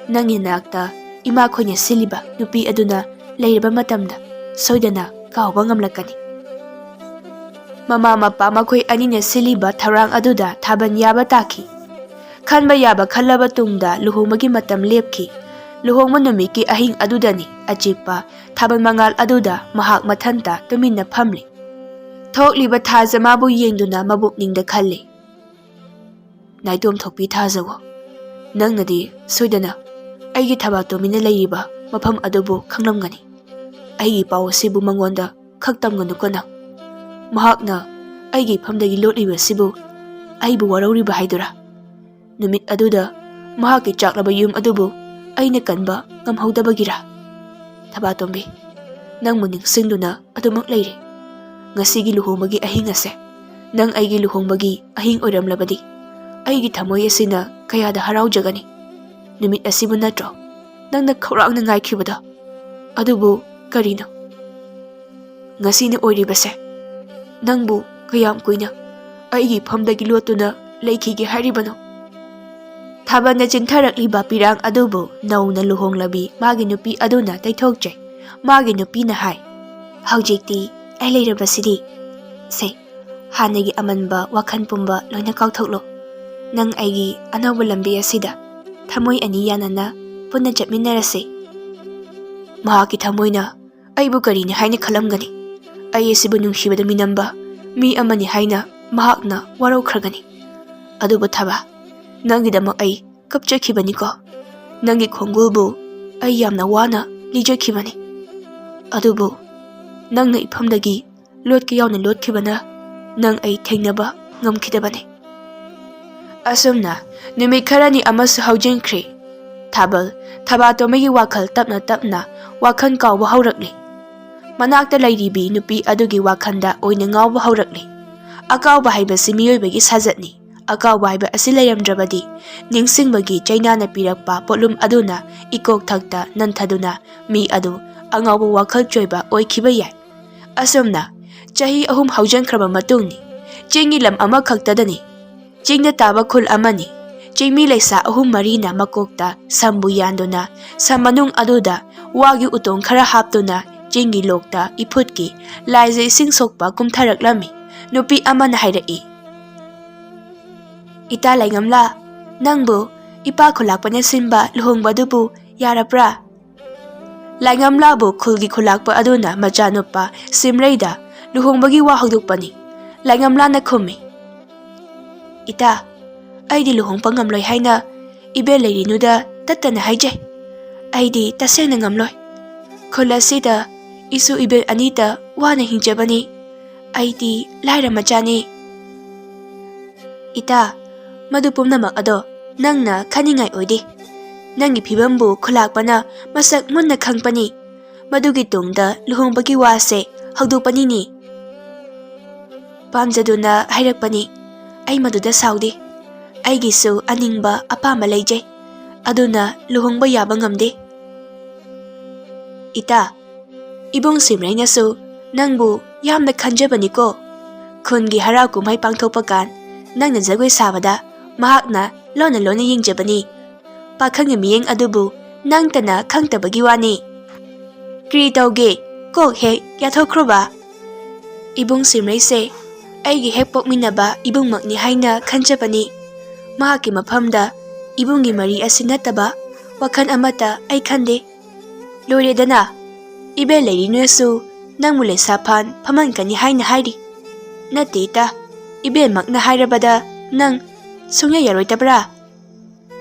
ꯅꯪꯒꯤ ꯅꯥꯛꯇ ꯏꯃꯥꯈꯣꯏꯅ ꯁꯤꯜꯂꯤꯕ ꯅꯨꯄꯤ ꯑꯗꯨꯅ ꯂꯩꯔꯕ ꯃꯇꯝꯗ ꯁꯣꯏꯗꯅ ꯀꯥꯎꯕ ꯉꯝꯂꯛꯀꯅꯤ꯫ ꯃꯃꯥ ꯃꯄꯥ ꯃꯈꯣꯏ ꯑꯅꯤꯅ ꯁꯤꯜꯂꯤꯕ ꯊꯧꯔꯥꯡ ꯑꯗꯨꯗ ꯊꯥꯕꯜ ꯌꯥꯕ ꯇꯥꯈꯤ꯫ ꯈꯟꯕ ꯌꯥꯕ ꯈꯜꯂꯕ ꯇꯨꯡꯗ ꯂꯨꯍꯣꯡꯕꯒꯤ ꯃꯇꯝ ꯂꯦꯞꯈꯤ꯫ ꯂꯨꯍꯣꯡꯕ ꯅꯨꯃꯤꯠꯀꯤ ꯑꯍꯤꯡ ꯑꯗꯨꯗꯅꯤ ꯑꯆꯤꯛꯄ ꯊꯥꯕꯜ ꯃꯉꯥꯜ ꯑꯗꯨꯗ ꯃꯍꯥꯛ ꯃꯊꯟꯇ ꯇꯨꯃꯤꯟꯅ ꯐꯝꯂꯤ꯫ ꯊꯣꯛꯂꯤꯕ ꯊꯥꯖ ꯃꯥꯕꯨ ꯌꯦꯡꯗꯨꯅ ꯃꯕꯨꯛꯅꯤꯡꯗ ꯈꯜꯂꯤ꯫ ꯅꯥꯏꯇꯣꯝ ꯊꯣꯛꯄꯤ ꯊꯥꯖꯋꯣ, ꯅꯪꯅꯗꯤ ꯁꯣꯏꯗꯅ ꯑꯩꯒꯤ ꯊꯕꯥꯇꯣꯝꯕꯤꯅ ꯂꯩꯔꯤꯕ ꯃꯐꯝ ꯑꯗꯨꯕꯨ ꯈꯪꯂꯝꯒꯅꯤ꯫ ꯑꯩꯒꯤ ꯄꯥꯎ ꯑꯁꯤꯕꯨ ꯃꯉꯣꯟꯗ ꯈꯛ ꯇꯝꯒꯅꯨꯀꯣ ꯅꯪ꯫ ꯃꯍꯥꯛꯅ ꯑꯩꯒꯤ ꯏꯐꯝꯗꯒꯤ ꯂꯣꯠꯂꯤꯕꯁꯤꯕꯨ ꯑꯩꯕꯨ ꯋꯥꯔꯧꯔꯤꯕ ꯍꯥꯏꯗꯨꯔꯥ? ꯅꯨꯃꯤꯠ ꯑꯗꯨꯗ ꯃꯍꯥꯛꯀꯤ ꯆꯥꯛꯂꯕ ꯌꯨꯝ ꯑꯗꯨꯕꯨ ꯑꯩꯅ ꯀꯟꯕ ꯉꯝꯍꯧꯗꯕꯒꯤꯔꯥ? ꯊꯕꯥꯇꯣꯝꯕꯤ, ꯅꯪꯕꯨ ꯅꯤꯡꯁꯤꯡꯗꯨꯅ ꯑꯗꯨꯃꯛ ꯂꯩꯔꯤ꯫ ꯉꯁꯤꯒꯤ ꯂꯨꯍꯣꯡꯕꯒꯤ ꯑꯍꯤꯡ ꯑꯁꯦ ꯅꯪ ꯑꯩꯒꯤ ꯂꯨꯍꯣꯡꯕꯒꯤ ꯑꯍꯤꯡ ꯑꯣꯏꯔꯝꯂꯕꯗꯤ ꯑꯩꯒꯤ ꯊꯃꯣꯏ ꯑꯁꯤꯅ ꯀꯌꯥꯗ ꯍꯔꯥꯎꯖꯒꯅꯤ꯫ ꯅꯨꯃꯤꯠ ꯑꯁꯤꯕꯨ ꯅꯠꯇ꯭ꯔꯣ ꯅꯪꯅ ꯈꯧꯔꯥꯡꯅ ꯉꯥꯏꯈꯤꯕꯗꯣ? ꯑꯗꯨꯕꯨ ꯀꯔꯤꯅꯣ ꯉꯁꯤꯅ ꯑꯣꯏꯔꯤꯕꯁꯦ? ꯅꯪꯕꯨ ꯀꯌꯥꯝ ꯀꯨꯏꯅ ꯑꯩꯒꯤ ꯐꯝꯗꯒꯤ ꯂꯣꯠꯇꯨꯅ ꯂꯩꯈꯤꯒꯦ ꯍꯥꯏꯔꯤꯕꯅꯣ? ꯊꯥꯕꯜꯅ ꯆꯤꯟꯊꯔꯛꯂꯤꯕ ꯄꯤꯔꯥꯡ ꯑꯗꯨꯕꯨ ꯅꯧꯅ ꯂꯨꯍꯣꯡꯂꯕꯤ ꯃꯥꯒꯤ ꯅꯨꯄꯤ ꯑꯗꯨꯅ ꯇꯩꯊꯣꯛꯆꯩ꯫ ꯃꯥꯒꯤ ꯅꯨꯄꯤꯅ ꯍꯥꯏ, "ꯍꯧꯖꯤꯛꯇꯤ ꯑꯩ ꯂꯩꯔꯕꯁꯤꯗꯤ ꯁꯦ, ꯍꯥꯟꯅꯒꯤ ꯑꯃꯟꯕ ꯋꯥꯈꯜ ꯄꯨꯝꯕ ꯂꯣꯏꯅ ꯀꯥꯎꯊꯣꯛꯂꯣ꯫ ꯅꯪ ꯑꯩꯒꯤ ꯑꯅꯧꯕ ꯂꯝꯕꯤ ꯑꯁꯤꯗ ꯊꯃꯣꯏ ꯑꯅꯤ ꯌꯥꯅꯅ ꯄꯨꯟꯅ ꯆꯠꯃꯤꯟꯅꯔꯁꯤ꯫ ꯃꯍꯥꯛꯀꯤ ꯊꯃꯣꯏꯅ ꯑꯩꯕꯨ ꯀꯔꯤꯅꯤ ꯍꯥꯏꯅ ꯈꯜꯂꯝꯒꯅꯤ? ꯑꯩ ꯑꯁꯤꯕꯨ ꯅꯨꯡꯁꯤꯕꯗ ꯃꯤꯅꯝꯕ ꯃꯤ ꯑꯃꯅꯤ ꯍꯥꯏꯅ ꯃꯍꯥꯛꯅ ꯋꯥꯔꯧꯈ꯭ꯔꯒꯅꯤ꯫ ꯑꯗꯨꯕꯨ ꯊꯕꯥ, ꯅꯪꯒꯤꯗꯃꯛ ꯑꯩ ꯀꯞꯆꯈꯤꯕꯅꯤꯀꯣ꯫ ꯅꯪꯒꯤ ꯈꯣꯡꯒꯨꯜꯕꯨ ꯑꯩ ꯌꯥꯝꯅ ꯋꯥꯅ ꯂꯤꯖꯈꯤꯕꯅꯤ꯫ ꯑꯗꯨꯕꯨ ꯅꯪꯅ ꯏꯐꯝꯗꯒꯤ ꯂꯣꯠꯀꯦ ꯌꯥꯎꯅ ꯂꯣꯠꯈꯤꯕꯅ ꯅꯪ ꯑꯩ ꯊꯦꯡꯅꯕ ꯉꯝꯈꯤꯗꯕꯅꯤ꯫ ꯑꯁꯨꯝꯅ ꯅꯨꯃꯤꯠ ꯈꯔꯅꯤ ꯑꯃꯁꯨ ꯍꯧꯖꯤꯟꯈ꯭ꯔꯦ꯫ ꯊꯥꯕꯜ, ꯊꯕꯥꯇꯣꯟꯕꯒꯤ ꯋꯥꯈꯜ ꯇꯞꯅ ꯇꯞꯅ ꯋꯥꯈꯜ ꯀꯥꯎꯕ ꯍꯧꯔꯛꯂꯤ꯫ ꯃꯅꯥꯛꯇ ꯂꯩꯔꯤꯕꯤ ꯅꯨꯄꯤ ꯑꯗꯨꯒꯤ ꯋꯥꯈꯜꯗ ꯑꯣꯏꯅ ꯉꯥꯎꯕ ꯍꯧꯔꯛꯂꯤ꯫ ꯑꯀꯥꯎꯕ ꯍꯥꯏꯕꯁꯤ ꯃꯤꯑꯣꯏꯕꯒꯤ ꯁꯥꯖꯠꯅꯤ꯫ ꯑꯀꯥꯎꯕ ꯍꯥꯏꯕ ꯑꯁꯤ ꯂꯩꯔꯝꯗ꯭ꯔꯕꯗꯤ, ꯅꯤꯡꯁꯤꯡꯕꯒꯤ ꯆꯩꯅꯥꯅ ꯄꯤꯔꯛꯄ ꯄꯣꯠꯂꯨꯝ ꯑꯗꯨꯅ ꯏꯀꯣꯛ ꯊꯛꯇ ꯅꯟꯊꯗꯨꯅ ꯃꯤ ꯑꯗꯨ ꯑꯉꯥꯎꯕ ꯋꯥꯈꯜ ꯆꯣꯏꯕ ꯑꯣꯏꯈꯤꯕ ꯌꯥꯏ꯫ ꯑꯁꯨꯝꯅ ꯆꯍꯤ ꯑꯍꯨꯝ ꯍꯧꯖꯤꯟꯈ꯭ꯔꯕ ꯃꯇꯨꯡꯅꯤ꯫ ꯆꯤꯡꯒꯤ ꯂꯝ ꯑꯃꯈꯛꯇꯗꯅꯤ꯫ ꯆꯤꯡꯗ ꯇꯥꯕ ꯈꯨꯜ ꯑꯃꯅꯤ꯫ ꯆꯤꯡꯃꯤ ꯂꯩꯁꯥ ꯑꯍꯨꯝ ꯃꯔꯤꯅ ꯃꯀꯣꯛꯇ ꯁꯝꯕꯨ ꯌꯥꯟꯗꯨꯅ ꯁꯝ ꯃꯅꯨꯡ ꯑꯗꯨꯗ ꯋꯥꯒꯤ ꯎꯇꯣꯡ ꯈꯔ ꯍꯥꯞꯇꯨꯅ ꯆꯤꯡꯒꯤ ꯂꯣꯛꯇ ꯏꯐꯨꯠꯀꯤ ꯂꯥꯏꯖ ꯏꯁꯤꯡ ꯁꯣꯛꯄ ꯀꯨꯝꯊꯔꯛꯂꯝꯃꯤ꯫ ꯅꯨꯄꯤ ꯑꯃꯅ ꯍꯥꯏꯔꯛꯏ, "ꯏꯇꯥ ꯂꯩꯉꯝꯂꯥ, ꯅꯪꯕꯨ ꯏꯄꯥ ꯈꯨꯂꯥꯛꯄꯅ ꯁꯤꯟꯕ ꯂꯨꯍꯣꯡꯕꯗꯨꯕꯨ ꯌꯥꯔꯕ꯭ꯔꯥ?" ꯂꯥꯏꯉꯝꯂꯥꯕꯨ ꯈꯨꯜꯒꯤ ꯈꯨꯂꯥꯛꯄ ꯑꯗꯨꯅ ꯃꯆꯥꯅꯨꯄꯥ ꯁꯤꯝꯔꯩꯗ ꯂꯨꯍꯣꯡꯕꯒꯤ ꯋꯥ ꯍꯧꯗꯣꯛꯄꯅꯤ꯫ ꯂꯥꯏꯉꯝꯂꯥꯅ ꯈꯨꯝꯃꯤ, "ꯏꯇꯥ, ꯑꯩꯗꯤ ꯂꯨꯍꯣꯡꯕ ꯉꯝꯂꯣꯏ ꯍꯥꯏꯅ ꯏꯕꯦꯟ ꯂꯩꯔꯤꯅꯨꯗ ꯇꯠꯇꯅ ꯍꯥꯏꯖꯩ꯫ ꯑꯩꯗꯤ ꯇꯁꯦꯡꯅ ꯉꯝꯂꯣꯏ꯫ ꯈꯨꯜ ꯑꯁꯤꯗ ꯏꯁꯨ ꯏꯕꯦꯟ ꯑꯅꯤꯇ ꯋꯥꯅ ꯍꯤꯡꯖꯕꯅꯤ꯫ ꯑꯩꯗꯤ ꯂꯥꯏꯔ ꯃꯆꯥꯅꯤ꯫" "ꯏꯇꯥ, ꯃꯗꯨ ꯄꯨꯝꯅꯃꯛ ꯑꯗꯣ ꯅꯪꯅ ꯈꯟꯅꯤꯡꯉꯥꯏ ꯑꯣꯏꯗꯦ꯫ ꯅꯪꯒꯤ ꯐꯤꯕꯝꯕꯨ ꯈꯨꯂꯥꯛꯄꯅ ꯃꯁꯛ ꯃꯨꯟꯅ ꯈꯪꯕꯅꯤ꯫ ꯃꯗꯨꯒꯤ ꯇꯨꯡꯗ ꯂꯨꯍꯣꯡꯕꯒꯤ ꯋꯥꯁꯦ ꯍꯧꯗꯣꯛꯄꯅꯤꯅꯦ꯫" "ꯄꯥꯝꯖꯗꯨꯅ ꯍꯥꯏꯔꯛꯄꯅꯤ꯫ ꯑꯩ ꯃꯗꯨꯗ ꯁꯥꯎꯗꯦ꯫ ꯑꯩꯒꯤꯁꯨ ꯑꯅꯤꯡꯕ ꯑꯄꯥꯝꯕ ꯂꯩꯖꯩ꯫ ꯑꯗꯨꯅ ꯂꯨꯍꯣꯡꯕ ꯌꯥꯕ ꯉꯝꯗꯦ꯫" "ꯏꯇꯥ, ꯏꯕꯨꯡ ꯁꯤꯝꯔꯩꯅꯁꯨ ꯅꯪꯕꯨ ꯌꯥꯝꯅ ꯈꯟꯖꯕꯅꯤꯀꯣ꯫ ꯈꯨꯟꯒꯤ ꯍꯔꯥꯎ ꯀꯨꯝꯍꯩ ꯄꯥꯡꯊꯣꯛꯄ ꯀꯥꯟ ꯅꯪꯅ ꯖꯒꯣꯏ ꯁꯥꯕꯗ ꯃꯍꯥꯛꯅ ꯂꯣꯟꯅ ꯂꯣꯟꯅ ꯌꯦꯡꯖꯕꯅꯤ꯫ ꯄꯥꯈꯪꯒꯤ ꯃꯤꯠꯌꯦꯡ ꯑꯗꯨꯕꯨ ꯅꯪꯇꯅ ꯈꯪꯗꯕꯒꯤ ꯋꯥꯅꯤ꯫ ꯀꯔꯤ ꯇꯧꯒꯦ? ꯀꯣꯛ ꯍꯦꯛ ꯌꯥꯊꯣꯛꯈ꯭ꯔꯣꯕ꯫" "ꯏꯕꯨꯡ ꯁꯤꯝꯔꯩꯁꯦ ꯑꯩꯒꯤ ꯍꯦꯛ ꯄꯣꯛꯃꯤꯟꯅꯕ ꯏꯕꯨꯡꯃꯛꯅꯤ ꯍꯥꯏꯅ ꯈꯟꯖꯕꯅꯤ꯫ ꯃꯍꯥꯛꯀꯤ ꯃꯐꯝꯗ ꯏꯕꯨꯡꯒꯤ ꯃꯔꯤ ꯑꯁꯤ ꯅꯠꯇꯕ ꯋꯥꯈꯜ ꯑꯃꯠꯇ ꯑꯩ ꯈꯟꯗꯦ꯫ ꯂꯣꯏꯔꯦꯗꯅ, ꯏꯕꯦꯟ ꯂꯩꯔꯤꯅꯁꯨ ꯅꯪꯕꯨ ꯂꯩꯁꯥ ꯐꯥꯟ ꯐꯝꯍꯟꯒꯅꯤ ꯍꯥꯏꯅ ꯍꯥꯏꯔꯤ꯫ ꯅꯠꯇꯦ ꯏꯇꯥ, ꯏꯕꯦꯟꯃꯛꯅ ꯍꯥꯏꯔꯕꯗ ꯅꯪ ꯁꯨꯡꯌꯥ ꯌꯥꯔꯣꯏꯗꯕ꯭ꯔꯥ?"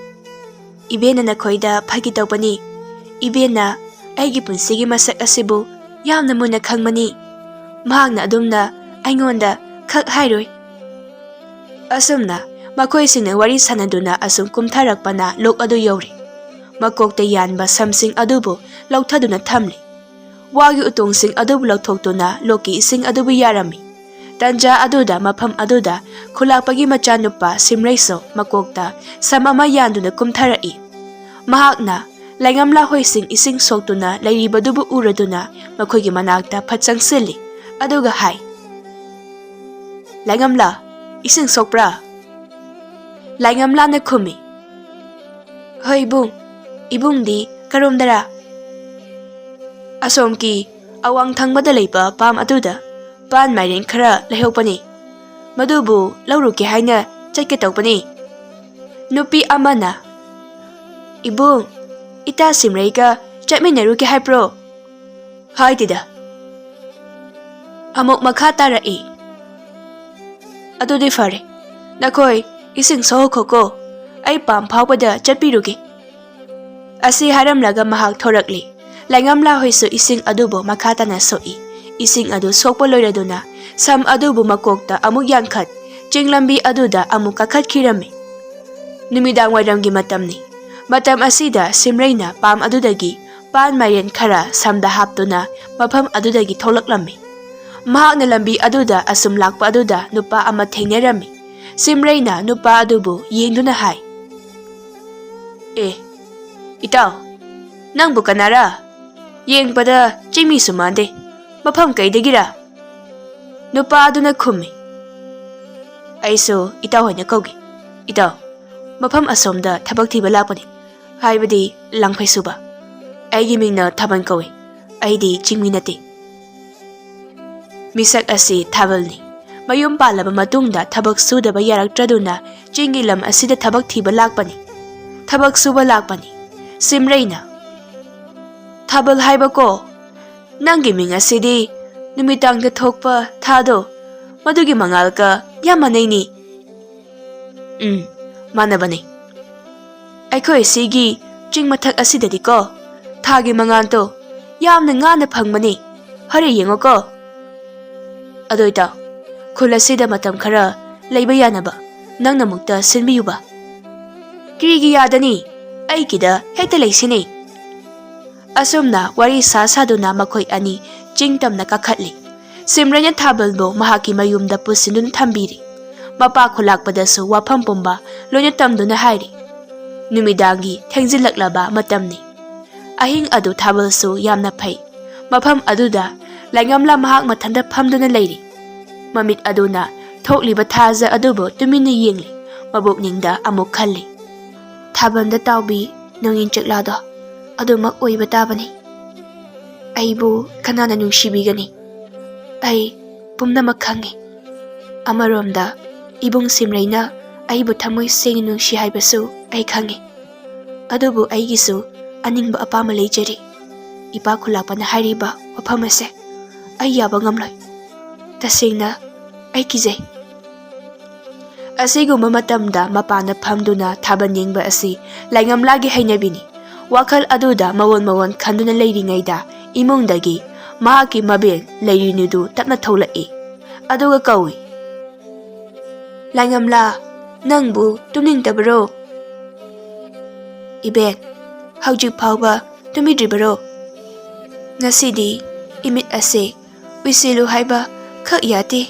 "ꯏꯕꯦꯟꯅ ꯅꯈꯣꯏꯗ ꯐꯥꯒꯤ ꯇꯧꯕꯅꯤ꯫ ꯏꯕꯦꯟꯅ ꯑꯩꯒꯤ ꯄꯨꯟꯁꯤꯒꯤ ꯃꯁꯛ ꯑꯁꯤꯕꯨ ꯌꯥꯝꯅ ꯃꯨꯟꯅ ꯈꯪꯕꯅꯤ꯫ ꯃꯍꯥꯛꯅ ꯑꯗꯨꯝꯅ ꯑꯩꯉꯣꯟꯗ ꯈꯛ ꯍꯥꯏꯔꯣꯏ꯫" ꯑꯁꯨꯝꯅ ꯃꯈꯣꯏꯁꯤꯡꯅ ꯋꯥꯔꯤ ꯁꯥꯟꯅꯗꯨꯅ ꯑꯁꯨꯝ ꯀꯨꯝꯊꯔꯛꯄꯅ ꯂꯣꯛ ꯑꯗꯨ ꯌꯧꯔꯦ꯫ ꯃꯀꯣꯛꯇ ꯌꯥꯟꯕ ꯁꯝꯁꯤꯡ ꯑꯗꯨꯕꯨ ꯂꯧꯊꯗꯨꯅ ꯊꯝꯂꯤ꯫ ꯋꯥꯒꯤ ꯎꯇꯣꯡꯁꯤꯡ ꯑꯗꯨꯕꯨ ꯂꯧꯊꯣꯛꯇꯨꯅ ꯂꯣꯛꯀꯤ ꯏꯁꯤꯡ ꯑꯗꯨꯕꯨ ꯌꯥꯔꯝꯃꯤ꯫ ꯇꯟꯖꯥ ꯑꯗꯨꯗ ꯃꯐꯝ ꯑꯗꯨꯗ ꯈꯨꯂꯥꯛꯄꯒꯤ ꯃꯆꯥꯅꯨꯄꯥ ꯁꯤꯝꯔꯩꯁꯨ ꯃꯀꯣꯛꯇ ꯁꯝ ꯑꯃ ꯌꯥꯟꯗꯨꯅ ꯀꯨꯝꯊꯔꯛꯏ꯫ ꯃꯍꯥꯛꯅ ꯂꯥꯏꯉꯝꯂꯥ ꯍꯣꯏꯁꯤꯡ ꯏꯁꯤꯡ ꯁꯣꯛꯇꯨꯅ ꯂꯩꯔꯤꯕꯗꯨꯕꯨ ꯎꯔꯗꯨꯅ ꯃꯈꯣꯏꯒꯤ ꯃꯅꯥꯛꯇ ꯐꯠ ꯆꯪꯁꯤꯜꯂꯤ꯫ ꯑꯗꯨꯒ ꯍꯥꯏ, "ꯂꯥꯏꯉꯝꯂꯥ, ꯏꯁꯤꯡ ꯁꯣꯛꯄ꯭ꯔꯥ?" ꯂꯥꯏꯉꯝꯂꯥꯅ ꯈꯨꯝꯃꯤ, "ꯍꯣꯏ ꯏꯕꯨꯡ, ꯏꯕꯨꯡꯗꯤ ꯀꯔꯣꯝꯗꯔꯥ?" "ꯑꯁꯣꯝꯒꯤ ꯑꯋꯥꯡ ꯊꯪꯕꯗ ꯂꯩꯕ ꯄꯥꯝ ꯑꯗꯨꯗ ꯄꯥꯟ ꯃꯥꯏꯔꯦꯟ ꯈꯔ ꯂꯩꯍꯧꯕꯅꯤ꯫ ꯃꯗꯨꯕꯨ ꯂꯧꯔꯨꯒꯦ ꯍꯥꯏꯅ ꯆꯠꯀꯦ ꯇꯧꯕꯅꯤ꯫" ꯅꯨꯄꯤ ꯑꯃꯅ, "ꯏꯕꯨꯡ, ꯏꯇꯥ ꯁꯤꯝꯔꯩꯒ ꯆꯠꯃꯤꯟꯅꯔꯨꯒꯦ ꯍꯥꯏꯕ꯭ꯔꯣ?" "ꯍꯥꯏꯗꯦꯗ꯫" ꯑꯃꯨꯛ ꯃꯈꯥ ꯇꯥꯔꯛꯏ, "ꯑꯗꯨꯗꯤ ꯐꯔꯦ, ꯅꯈꯣꯏ ꯏꯁꯤꯡ ꯁꯣꯛꯈꯣꯀꯣ, ꯑꯩ ꯄꯥꯝ ꯐꯥꯎꯕꯗ ꯆꯠꯄꯤꯔꯨꯒꯦ꯫" ꯑꯁꯤ ꯍꯥꯏꯔꯝꯂꯒ ꯃꯍꯥꯛ ꯊꯣꯔꯛꯂꯤ꯫ ꯂꯥꯏꯉꯝꯂꯥ ꯍꯣꯏꯁꯨ ꯏꯁꯤꯡ ꯑꯗꯨꯕꯨ ꯃꯈꯥ ꯇꯥꯅ ꯁꯣꯛꯏ꯫ ꯏꯁꯤꯡ ꯑꯗꯨ ꯁꯣꯛꯄ ꯂꯣꯏꯔꯗꯨꯅ ꯁꯝ ꯑꯗꯨꯕꯨ ꯃꯀꯣꯛꯇ ꯑꯃꯨꯛ ꯌꯥꯟꯈꯠ, ꯆꯤꯡ ꯂꯝꯕꯤ ꯑꯗꯨꯗ ꯑꯃꯨꯛ ꯀꯥꯈꯠꯈꯤꯔꯝꯃꯤ꯫ ꯅꯨꯃꯤꯗꯥꯡ ꯋꯥꯏꯔꯝꯒꯤ ꯃꯇꯝꯅꯤ꯫ ꯃꯇꯝ ꯑꯁꯤꯗ ꯁꯤꯝꯔꯩꯅ ꯄꯥꯝ ꯑꯗꯨꯗꯒꯤ ꯄꯥꯟ ꯃꯥꯏꯔꯦꯟ ꯈꯔ ꯁꯝꯗ ꯍꯥꯞꯇꯨꯅ ꯃꯐꯝ ꯑꯗꯨꯗꯒꯤ ꯊꯣꯛꯂꯛꯂꯝꯃꯤ꯫ ꯃꯍꯥꯛꯅ ꯂꯝꯕꯤ ꯑꯗꯨꯗ ꯑꯁꯨꯝ ꯂꯥꯛꯄ ꯑꯗꯨꯗ ꯅꯨꯄꯥ ꯑꯃ ꯊꯦꯡꯅꯔꯝꯃꯤ꯫ ꯁꯤꯝꯔꯩꯅ ꯅꯨꯄꯥ ꯑꯗꯨꯕꯨ ꯌꯦꯡꯗꯨꯅ ꯍꯥꯏ, "ꯑꯦ, ꯏꯇꯥꯎ, ꯅꯪꯕꯨ ꯀꯅꯥꯔ? ꯌꯦꯡꯕꯗ ꯆꯤꯡꯃꯤꯁꯨ ꯃꯥꯟꯗꯦ꯫ ꯃꯐꯝ ꯀꯩꯗꯒꯤꯔ?" ꯅꯨꯄꯥ ꯑꯗꯨꯅ ꯈꯨꯝꯃꯤ, "ꯑꯩꯁꯨ ꯏꯇꯥꯎ ꯍꯣꯏꯅ ꯀꯧꯒꯦ꯫ ꯏꯇꯥꯎ, ꯃꯐꯝ ꯑꯁꯣꯝꯗ ꯊꯕꯛ ꯊꯤꯕ ꯂꯥꯛꯄꯅꯤ, ꯍꯥꯏꯕꯗꯤ ꯂꯪꯐꯩ ꯁꯨꯕ꯫ ꯑꯩꯒꯤ ꯃꯤꯡꯅ ꯊꯥꯕꯜ ꯀꯧꯏ꯫ ꯑꯩꯗꯤ ꯆꯤꯡꯃꯤ ꯅꯠꯇꯦ꯫" ꯃꯤꯁꯛ ꯑꯁꯤ ꯊꯥꯕꯜꯅꯤ꯫ ꯃꯌꯨꯝ ꯄꯥꯜꯂꯕ ꯃꯇꯨꯡꯗ ꯊꯕꯛ ꯁꯨꯗꯕ ꯌꯥꯔꯛꯇ꯭ꯔꯗꯨꯅ ꯆꯤꯡꯒꯤ ꯂꯝ ꯑꯁꯤꯗ ꯊꯕꯛ ꯊꯤꯕ ꯂꯥꯛꯄꯅꯤ꯫ ꯊꯕꯛ ꯁꯨꯕ ꯂꯥꯛꯄꯅꯤ꯫ ꯁꯤꯝꯔꯩꯅ, "ꯊꯥꯕꯜ ꯍꯥꯏꯕꯀꯣ? ꯅꯪꯒꯤ ꯃꯤꯡ ꯑꯁꯤꯗꯤ ꯅꯨꯃꯤꯗꯥꯡꯗ ꯊꯣꯛꯄ ꯊꯥꯗꯣ, ꯃꯗꯨꯒꯤ ꯃꯉꯥꯜꯒ ꯌꯥꯝ ꯃꯥꯟꯅꯩꯅꯤ꯫" "ꯎꯝ, ꯃꯥꯟꯅꯕꯅꯤ꯫ ꯑꯩꯈꯣꯏ ꯁꯤꯒꯤ ꯆꯤꯡ ꯃꯊꯛ ꯑꯁꯤꯗꯗꯤꯀꯣ, ꯊꯥꯒꯤ ꯃꯉꯥꯜꯗꯣ ꯌꯥꯝꯅ ꯉꯥꯅ ꯐꯪꯕꯅꯤ꯫ ꯍꯣꯔꯦꯟ ꯌꯦꯡꯉꯣꯀꯣ꯫" "ꯑꯗꯣ ꯏꯇꯥꯎ, ꯈꯨꯜ ꯑꯁꯤꯗ ꯃꯇꯝ ꯈꯔ ꯂꯩꯕ ꯌꯥꯅꯕ ꯅꯪꯅ ꯑꯃꯨꯛꯇ ꯁꯤꯟꯕꯤꯌꯨꯕ꯫" "ꯀꯔꯤꯒꯤ ꯌꯥꯗꯅꯤ? ꯑꯩꯒꯤꯗ ꯍꯦꯛꯇ ꯂꯩꯁꯤꯅꯦ꯫" ꯑꯁꯨꯝꯅ ꯋꯥꯔꯤ ꯁꯥ ꯁꯥꯗꯨꯅ ꯃꯈꯣꯏ ꯑꯅꯤ ꯆꯤꯡ ꯇꯝꯅ ꯀꯥꯈꯠꯂꯤ꯫ ꯁꯤꯝꯔꯩꯅ ꯊꯥꯕꯜꯕꯨ ꯃꯍꯥꯛꯀꯤ ꯃꯌꯨꯝꯗ ꯄꯨꯁꯤꯟꯗꯨꯅ ꯊꯝꯕꯤꯔꯤ꯫ ꯃꯄꯥ ꯈꯨꯂꯥꯛꯄꯗꯁꯨ ꯋꯥꯐꯝ ꯄꯨꯝꯕ ꯂꯣꯏꯅ ꯇꯝꯗꯨꯅ ꯍꯥꯏꯔꯤ꯫ ꯅꯨꯃꯤꯗꯥꯡꯒꯤ ꯊꯦꯡꯖꯤꯜꯂꯛꯂꯕ ꯃꯇꯝꯅꯤ꯫ ꯑꯍꯤꯡ ꯑꯗꯨ ꯊꯥꯕꯜꯁꯨ ꯌꯥꯝꯅ ꯐꯩ꯫ ꯃꯐꯝ ꯑꯗꯨꯗ ꯂꯥꯏꯉꯝꯂꯥ ꯃꯍꯥꯛ ꯃꯊꯟꯇ ꯐꯝꯗꯨꯅ ꯂꯩꯔꯤ꯫ ꯃꯃꯤꯠ ꯑꯗꯨꯅ ꯊꯣꯛꯂꯤꯕ ꯊꯥꯖ ꯑꯗꯨꯕꯨ ꯇꯨꯃꯤꯟꯅ ꯌꯦꯡꯂꯤ꯫ ꯃꯕꯨꯛꯅꯤꯡꯗ ꯑꯃꯨꯛ ꯈꯜꯂꯤ꯫ "ꯊꯥꯕꯜꯗ ꯇꯥꯎꯕꯤ ꯅꯣꯡꯏꯟ ꯆꯦꯛꯂꯥꯗꯣ ꯑꯗꯨꯃꯛ ꯑꯣꯏꯕ ꯇꯥꯕꯅꯤ꯫ ꯑꯩꯕꯨ ꯀꯅꯥꯅ ꯅꯨꯡꯁꯤꯕꯤꯒꯅꯤ? ꯑꯩ ꯄꯨꯝꯅꯃꯛ ꯈꯪꯉꯤ꯫ ꯑꯃꯔꯣꯝꯗ ꯏꯕꯨꯡ ꯁꯤꯝꯔꯩꯅ ꯑꯩꯕꯨ ꯊꯃꯣꯏ ꯁꯦꯡꯅ ꯅꯨꯡꯁꯤ ꯍꯥꯏꯕꯁꯨ ꯑꯩ ꯈꯪꯉꯤ꯫ ꯑꯗꯨꯕꯨ ꯑꯩꯒꯤꯁꯨ ꯑꯅꯤꯡꯕ ꯑꯄꯥꯝꯕ ꯂꯩꯖꯔꯤ꯫ ꯏꯄꯥ ꯈꯨꯂꯥꯛꯄꯅ ꯍꯥꯏꯔꯤꯕ ꯋꯥꯐꯝ ꯑꯁꯦ ꯑꯩ ꯌꯥꯕ ꯉꯝꯂꯣꯏ꯫ ꯇꯁꯦꯡꯅ ꯑꯩ ꯀꯤꯖꯩ꯫" ꯑꯁꯤꯒꯨꯝꯕ ꯃꯇꯝꯗ ꯃꯄꯥꯟꯗ ꯐꯝꯗꯨꯅ ꯊꯥꯕꯜ ꯌꯦꯡꯕ ꯑꯁꯤ ꯂꯥꯏꯉꯝꯂꯥꯒꯤ ꯍꯩꯅꯕꯤꯅꯤ꯫ ꯋꯥꯈꯜ ꯑꯗꯨꯗ ꯃꯑꯣꯟ ꯃꯑꯣꯟ ꯈꯟꯗꯨꯅ ꯂꯩꯔꯤꯉꯩꯗ ꯏꯃꯨꯡꯗꯒꯤ ꯃꯍꯥꯛꯀꯤ ꯃꯕꯦꯟ ꯂꯩꯔꯤꯅꯨꯗꯨ ꯇꯞꯅ ꯊꯣꯛꯂꯛꯏ꯫ ꯑꯗꯨꯒ ꯀꯧꯏ, "ꯂꯥꯏꯉꯝꯂꯥ, ꯅꯪꯕꯨ ꯇꯨꯝꯅꯤꯡꯗꯕꯔꯣ?" "ꯏꯕꯦꯟ, ꯍꯧꯖꯤꯛ ꯐꯥꯎꯕ ꯇꯨꯝꯕꯤꯗ꯭ꯔꯤꯕꯔꯣ? ꯉꯁꯤꯗꯤ ꯏꯃꯤꯠ ꯑꯁꯦ ꯎꯏꯁꯤꯜꯂꯨ ꯍꯥꯏꯕ ꯈꯛ ꯌꯥꯗꯦ꯫"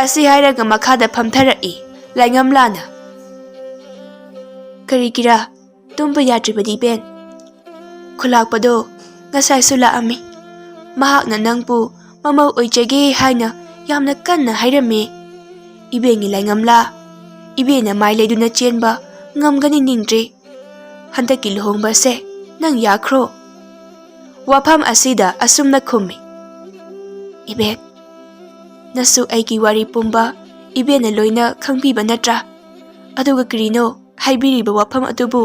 ꯑꯁꯤ ꯍꯥꯏꯔꯒ ꯃꯈꯥꯗ ꯐꯝꯊꯔꯛꯏ ꯂꯥꯏꯉꯝꯂꯥꯅ꯫ "ꯀꯔꯤꯒꯤꯔꯥ ꯇꯨꯝꯕ ꯌꯥꯗ꯭ꯔꯤꯕꯗꯤ ꯏꯕꯦꯟ?" "ꯈꯨꯂꯥꯛꯄꯗꯣ ꯉꯁꯥꯏꯁꯨ ꯂꯥꯛꯑꯝꯃꯤ꯫ ꯃꯍꯥꯛꯅ ꯅꯪꯕꯨ ꯃꯃꯧ ꯑꯣꯏꯖꯒꯦ ꯍꯥꯏꯅ ꯌꯥꯝꯅ ꯀꯟꯅ ꯍꯥꯏꯔꯝꯃꯤ꯫ ꯏꯕꯦꯟꯒꯤ ꯂꯥꯏꯉꯝꯂꯥ, ꯏꯕꯦꯟꯅ ꯃꯥꯏ ꯂꯩꯗꯨꯅ ꯆꯦꯟꯕ ꯉꯝꯒꯅꯤ ꯅꯤꯡꯗ꯭ꯔꯦ꯫ ꯍꯟꯗꯛꯀꯤ ꯂꯨꯍꯣꯡꯕꯁꯦ ꯅꯪ ꯌꯥꯈ꯭ꯔꯣ?" ꯋꯥꯐꯝ ꯑꯁꯤꯗ ꯑꯁꯨꯝꯅ ꯈꯨꯝꯃꯤ, "ꯏꯕꯦꯟ, ꯅꯁꯨ ꯑꯩꯒꯤ ꯋꯥꯔꯤ ꯄꯨꯝꯕ ꯏꯕꯦꯟꯅ ꯂꯣꯏꯅ ꯈꯪꯕꯤꯕ ꯅꯠꯇ꯭ꯔꯥ? ꯑꯗꯨꯒ ꯀꯔꯤꯅꯣ ꯍꯥꯏꯕꯤꯔꯤꯕ ꯋꯥꯐꯝ ꯑꯗꯨꯕꯨ?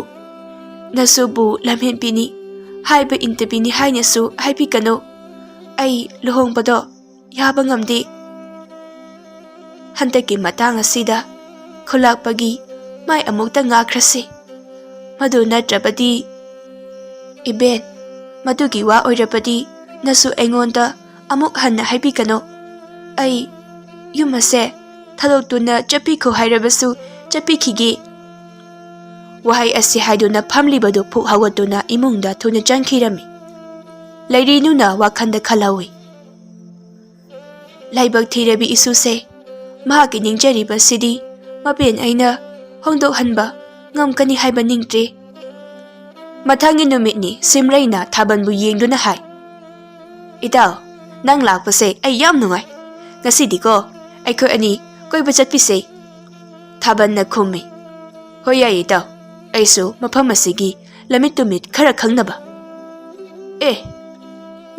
ꯅꯁꯨꯕꯨ ꯂꯝꯍꯦꯟꯕꯤꯅꯤ, ꯍꯥꯏꯕ ꯏꯟꯗꯕꯤꯅꯤ ꯍꯥꯏꯅꯁꯨ ꯍꯥꯏꯕꯤꯒꯅꯨ꯫ ꯑꯩ ꯂꯨꯍꯣꯡꯕꯗꯣ ꯌꯥꯕ ꯉꯝꯗꯦ꯫ ꯍꯟꯗꯛꯀꯤ ꯃꯇꯥꯡ ꯑꯁꯤꯗ ꯈꯨꯂꯥꯛꯄꯒꯤ ꯃꯥꯏ ꯑꯃꯨꯛꯇ ꯉꯥꯈ꯭ꯔꯁꯤ꯫ ꯃꯗꯨ ꯅꯠꯇ꯭ꯔꯕꯗꯤ"꯫ "ꯏꯕꯦꯟ, ꯃꯗꯨꯒꯤ ꯋꯥ ꯑꯣꯏꯔꯕꯗꯤ ꯅꯁꯨ ꯑꯩꯉꯣꯟꯗ ꯑꯃꯨꯛ ꯍꯟꯅ ꯍꯥꯏꯕꯤꯒꯅꯨ꯫ ꯑꯩ ꯌꯨꯝ ꯑꯁꯦ ꯊꯥꯗꯣꯛꯇꯨꯅ ꯆꯠꯄꯤꯈꯣ ꯍꯥꯏꯔꯕꯁꯨ ꯆꯠꯄꯤꯈꯤꯒꯦ"꯫ ꯋꯥꯍꯩ ꯑꯁꯤ ꯍꯥꯏꯗꯨꯅ ꯐꯝꯂꯤꯕꯗꯨ ꯐꯨꯛ ꯍꯧꯒꯠꯇꯨꯅ ꯏꯃꯨꯡꯗ ꯊꯨꯅ ꯆꯪꯈꯤꯔꯝꯃꯤ꯫ ꯂꯩꯔꯤꯅꯨꯅ ꯋꯥꯈꯜꯗ ꯈꯜꯍꯧꯏ꯫ ꯂꯥꯏꯕꯛ ꯊꯤꯔꯕꯤ ꯏꯁꯨꯁꯦ, ꯃꯍꯥꯛꯀꯤ ꯅꯤꯡꯖꯔꯤꯕꯁꯤꯗꯤ ꯃꯄꯦꯟ ꯑꯩꯅ ꯍꯣꯡꯗꯣꯛꯍꯟꯕ ꯉꯝꯒꯅꯤ ꯍꯥꯏꯕ ꯅꯤꯡꯗ꯭ꯔꯦ꯫ ꯃꯊꯪꯒꯤ ꯅꯨꯃꯤꯠꯅꯤ꯫ ꯁꯤꯝꯔꯩꯅ ꯊꯥꯕꯜꯕꯨ ꯌꯦꯡꯗꯨꯅ ꯍꯥꯏ, "ꯏꯇꯥꯎ, ꯅꯪ ꯂꯥꯛꯄꯁꯦ ꯑꯩ ꯌꯥꯝ ꯅꯨꯡꯉꯥꯏ꯫ ꯉꯁꯤꯗꯤꯀꯣ ꯑꯩꯈꯣꯏ ꯑꯅꯤ ꯀꯣꯏꯕ ꯆꯠꯄꯤꯁꯦ"꯫ ꯊꯥꯕꯜꯅ ꯈꯨꯝꯃꯤ, "ꯍꯣꯏ, ꯌꯥꯏ ꯏꯇꯥꯎ, ꯑꯩꯁꯨ ꯃꯐꯝ ꯑꯁꯤꯒꯤ ꯂꯝꯃꯤꯠ ꯇꯨꯃꯤꯠ ꯈꯔ ꯈꯪꯅꯕ"꯫ "ꯑꯦ,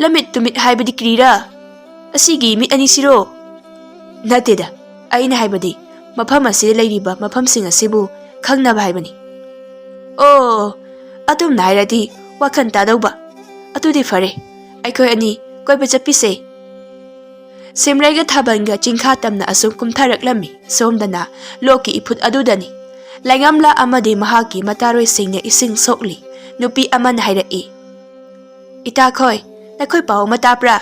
ꯂꯝꯃꯤꯠ ꯇꯨꯃꯤꯠ ꯍꯥꯏꯕꯗꯤ ꯀꯔꯤꯔꯥ? ꯑꯁꯤꯒꯤ ꯃꯤꯠ ꯑꯅꯤꯁꯤꯔꯣ?" "ꯅꯠꯇꯦꯗ, ꯑꯩꯅ ꯍꯥꯏꯕꯗꯤ ꯃꯐꯝ ꯑꯁꯤꯗ ꯂꯩꯔꯤꯕ ꯃꯐꯝꯁꯤꯡ ꯑꯁꯤꯕꯨ ꯈꯪꯅꯕ ꯍꯥꯏꯕꯅꯤ"꯫ "ꯑꯣ, ꯑꯗꯨꯝꯅ ꯍꯥꯏꯔꯗꯤ ꯋꯥꯈꯜ ꯇꯥꯗꯧꯕ꯫ ꯑꯗꯨꯗꯤ ꯐꯔꯦ, ꯑꯩꯈꯣꯏ ꯑꯅꯤ ꯀꯣꯏꯕ ꯆꯠꯄꯤꯁꯦ"꯫ ꯁꯤꯝꯔꯩꯒ ꯊꯥꯕꯜꯒ ꯆꯤꯡꯈꯥ ꯇꯝꯅ ꯑꯁꯨꯝ ꯀꯨꯝꯊꯔꯛꯂꯝꯃꯤ꯫ ꯁꯣꯝꯗꯅ ꯂꯣꯛꯀꯤ ꯏꯐꯨꯠ ꯑꯗꯨꯗꯅꯤ꯫ ꯂꯥꯏꯉꯝꯂꯥ ꯑꯃꯗꯤ ꯃꯍꯥꯛꯀꯤ ꯃꯇꯥꯔꯣꯏꯁꯤꯡꯅ ꯏꯁꯤꯡ ꯁꯣꯛꯂꯤ꯫ ꯅꯨꯄꯤ ꯑꯃꯅ ꯍꯥꯏꯔꯛꯏ, "ꯏꯇꯥꯈꯣꯏ, ꯅꯈꯣꯏ ꯄꯥꯎ ꯑꯃ ꯇꯥꯕ꯭ꯔꯥ?"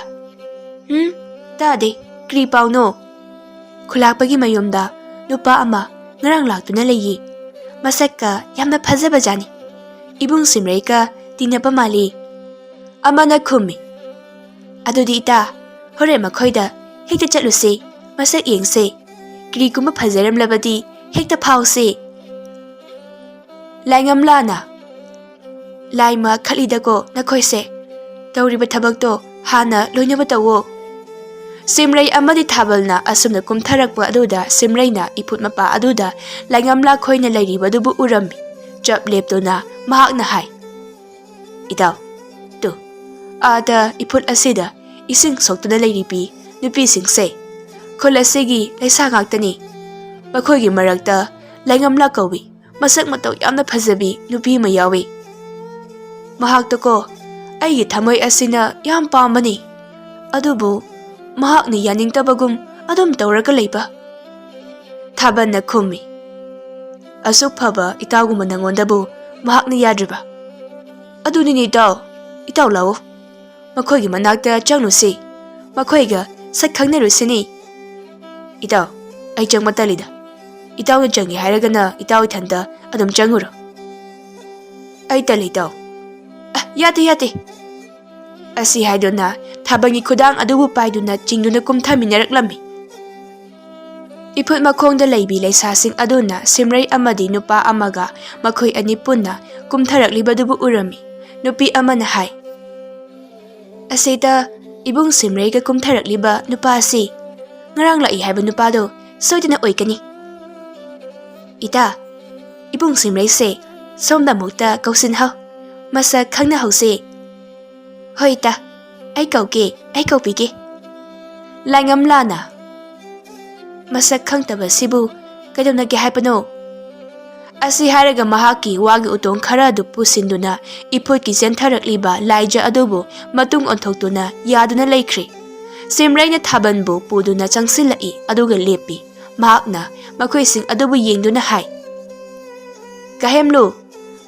"ꯎꯝ, ꯇꯥꯗꯦ꯫ ꯀꯔꯤ ꯄꯥꯎꯅꯣ?" "ꯈꯨꯂꯥꯛꯄꯒꯤ ꯃꯌꯨꯝꯗ ꯅꯨꯄꯥ ꯑꯃ ꯉꯔꯥꯡ ꯂꯥꯛꯇꯨꯅ ꯂꯩꯌꯦ꯫ ꯃꯁꯛꯀ ꯌꯥꯝꯅ ꯐꯖꯕꯖꯥꯠꯅꯤ꯫ ꯏꯕꯨꯡ ꯁꯤꯝꯔꯩꯒ ꯇꯤꯟꯅꯕ ꯃꯥꯜꯂꯤ"꯫ ꯑꯃꯅ ꯈꯨꯝꯃꯤ, "ꯑꯗꯨꯗꯤ ꯏꯇꯥ, ꯍꯣꯔꯦꯟ ꯃꯈꯣꯏꯗ ꯍꯦꯛꯇ ꯆꯠꯂꯨꯁꯤ, ꯃꯁꯛ ꯌꯦꯡꯁꯤ꯫ ꯀꯔꯤꯒꯨꯝꯕ ꯐꯖꯔꯝꯂꯕꯗꯤ ꯍꯦꯛꯇ ꯐꯥꯎꯁꯤ"꯫ ꯂꯥꯏꯉꯝꯂꯥꯅ, "ꯂꯥꯏꯃ ꯈꯠꯂꯤꯗꯀꯣ ꯅꯈꯣꯏꯁꯦ꯫ ꯇꯧꯔꯤꯕ ꯊꯕꯛꯇꯣ ꯍꯥꯟꯅ ꯂꯣꯏꯅꯕ ꯇꯧꯋꯣ"꯫ ꯁꯤꯝꯔꯩ ꯑꯃꯗꯤ ꯊꯥꯕꯜꯅ ꯑꯁꯨꯝꯅ ꯀꯨꯝꯊꯔꯛꯄ ꯑꯗꯨꯗ ꯁꯤꯝꯔꯩꯅ ꯏꯐꯨꯠ ꯃꯄꯥ ꯑꯗꯨꯗ ꯂꯥꯏꯉꯝꯂꯥ ꯈꯣꯏꯅ ꯂꯩꯔꯤꯕꯗꯨꯕꯨ ꯎꯔꯝꯃꯤ꯫ ꯆꯞ ꯂꯦꯞꯇꯨꯅ ꯃꯍꯥꯛꯅ ꯍꯥꯏ, "ꯏꯇꯥꯎ, ꯇꯨ, ꯑꯥꯗ ꯏꯐꯨꯠ ꯑꯁꯤꯗ ꯏꯁꯤꯡ ꯁꯣꯛꯇꯨꯅ ꯂꯩꯔꯤꯕꯤ ꯅꯨꯄꯤꯁꯤꯡꯁꯦ ꯈꯨꯜ ꯑꯁꯤꯒꯤ ꯂꯩꯁꯥ ꯉꯥꯛꯇꯅꯤ꯫ ꯃꯈꯣꯏꯒꯤ ꯃꯔꯛꯇ ꯂꯥꯏꯉꯝꯂꯥ ꯀꯧꯏ꯫ ꯃꯁꯛ ꯃꯇꯧ ꯌꯥꯝꯅ ꯐꯖꯕꯤ ꯅꯨꯄꯤ ꯑꯃ ꯌꯥꯎꯏ꯫ ꯃꯍꯥꯛꯇꯀꯣ ꯑꯩꯒꯤ ꯊꯃꯣꯏ ꯑꯁꯤꯅ ꯌꯥꯝ ꯄꯥꯝꯕꯅꯤ꯫ ꯑꯗꯨꯕꯨ ꯃꯍꯥꯛꯅ ꯌꯥꯅꯤꯡꯗꯕꯒꯨꯝ ꯑꯗꯨꯝ ꯇꯧꯔꯒ ꯂꯩꯕ꯫ ꯊꯥꯕꯜꯅ ꯈꯨꯝꯃꯤ, "ꯑꯁꯨꯛ ꯐꯕ ꯏꯇꯥꯎꯒꯨꯝꯕ ꯅꯉꯣꯟꯗꯕꯨ ꯃꯍꯥꯛꯅ ꯌꯥꯗ꯭ꯔꯤꯕ?" "ꯑꯗꯨꯅꯤꯅꯦ ꯏꯇꯥꯎ꯫ ꯏꯇꯥꯎ ꯂꯥꯛꯑꯣ꯫ ꯃꯈꯣꯏꯒꯤ ꯃꯅꯥꯛꯇ ꯆꯪꯂꯨꯁꯤ꯫ ꯃꯈꯣꯏꯒ ꯁꯛ ꯈꯪꯅꯔꯨꯁꯤꯅꯤ꯫" "ꯏꯇꯥꯎ, ꯑꯩ ꯆꯪꯕ ꯇꯜꯂꯤꯗ꯫ ꯏꯇꯥꯎꯅ ꯆꯪꯒꯦ ꯍꯥꯏꯔꯒꯅ ꯏꯇꯥꯎ ꯏꯊꯟꯇ ꯑꯗꯨꯝ ꯆꯪꯉꯨꯔꯣ꯫" "ꯑꯩ ꯇꯜꯂꯤ ꯏꯇꯥꯎ꯫" "ꯑ, ꯌꯥꯗꯦ, ꯌꯥꯗꯦ꯫" ꯑꯁꯤ ꯍꯥꯏꯗꯨꯅ ꯊꯥꯕꯜꯒꯤ ꯈꯨꯗꯥꯡ ꯑꯗꯨꯕꯨ ꯄꯥꯏꯗꯨꯅ ꯆꯤꯡꯗꯨꯅ ꯀꯨꯝꯊꯃꯤꯟꯅꯔꯛꯂꯝꯃꯤ꯫ ꯏꯐꯨꯠ ꯃꯈꯣꯡꯗ ꯂꯩꯕꯤ ꯂꯩꯁꯥꯁꯤꯡ ꯑꯗꯨꯅ ꯁꯤꯝꯔꯩ ꯑꯃꯗꯤ ꯅꯨꯄꯥ ꯑꯃꯒ ꯃꯈꯣꯏ ꯑꯅꯤ ꯄꯨꯟꯅ ꯀꯨꯝꯊꯔꯛꯂꯤꯕꯗꯨꯕꯨ ꯎꯔꯝꯃꯤ꯫ ꯅꯨꯄꯤ ꯑꯃꯅ ꯍꯥꯏ, "ꯑꯁꯤꯗ ꯏꯕꯨꯡ ꯁꯤꯝꯔꯩꯒ ꯀꯨꯝꯊꯔꯛꯂꯤꯕ ꯅꯨꯄꯥ ꯑꯁꯤ ꯉꯔꯥꯡ ꯂꯥꯛꯏ ꯍꯥꯏꯕ ꯅꯨꯄꯥꯗꯣ ꯁꯣꯏꯗꯅ ꯑꯣꯏꯒꯅꯤ꯫ ꯏꯇꯥ, ꯏꯕꯨꯡ ꯁꯤꯝꯔꯩꯁꯦ ꯁꯣꯝꯗ ꯑꯃꯨꯛꯇ ꯀꯧꯁꯤꯟꯍꯧ꯫ ꯃꯁꯛ ꯈꯪꯅꯍꯧꯁꯦ꯫" "ꯍꯣꯏ ꯏꯇꯥ, ꯑꯩ ꯀꯧꯒꯦ, ꯑꯩ ꯀꯧꯕꯤꯒꯦ꯫" ꯂꯥꯏꯉꯝꯂꯥꯅ, "ꯃꯁꯛ ꯈꯪꯗꯕꯁꯤꯕꯨ ꯀꯩꯗꯧꯅꯒꯦ ꯍꯥꯏꯕꯅꯣ?" ꯑꯁꯤ ꯍꯥꯏꯔꯒ ꯃꯍꯥꯛꯀꯤ ꯋꯥꯒꯤ ꯎꯇꯣꯡ ꯈꯔ ꯑꯗꯨ ꯄꯨꯁꯤꯟꯗꯨꯅ ꯏꯐꯨꯠꯀꯤ ꯆꯦꯟꯊꯔꯛꯂꯤꯕ ꯂꯥꯏꯖ ꯑꯗꯨꯕꯨ ꯃꯇꯨꯡ ꯑꯣꯟꯊꯣꯛꯇꯨꯅ ꯌꯥꯗꯨꯅ ꯂꯩꯈ꯭ꯔꯦ꯫ ꯁꯤꯝꯔꯩꯅ ꯊꯥꯕꯜꯕꯨ ꯄꯨꯗꯨꯅ ꯆꯪꯁꯤꯜꯂꯛꯏ, ꯑꯗꯨꯒ ꯂꯦꯞꯄꯤ꯫ ꯃꯍꯥꯛꯅ ꯃꯈꯣꯏꯁꯤꯡ ꯑꯗꯨꯕꯨ ꯌꯦꯡꯗꯨꯅ ꯍꯥꯏ, "ꯒꯥꯏꯍꯦꯝꯂꯨ,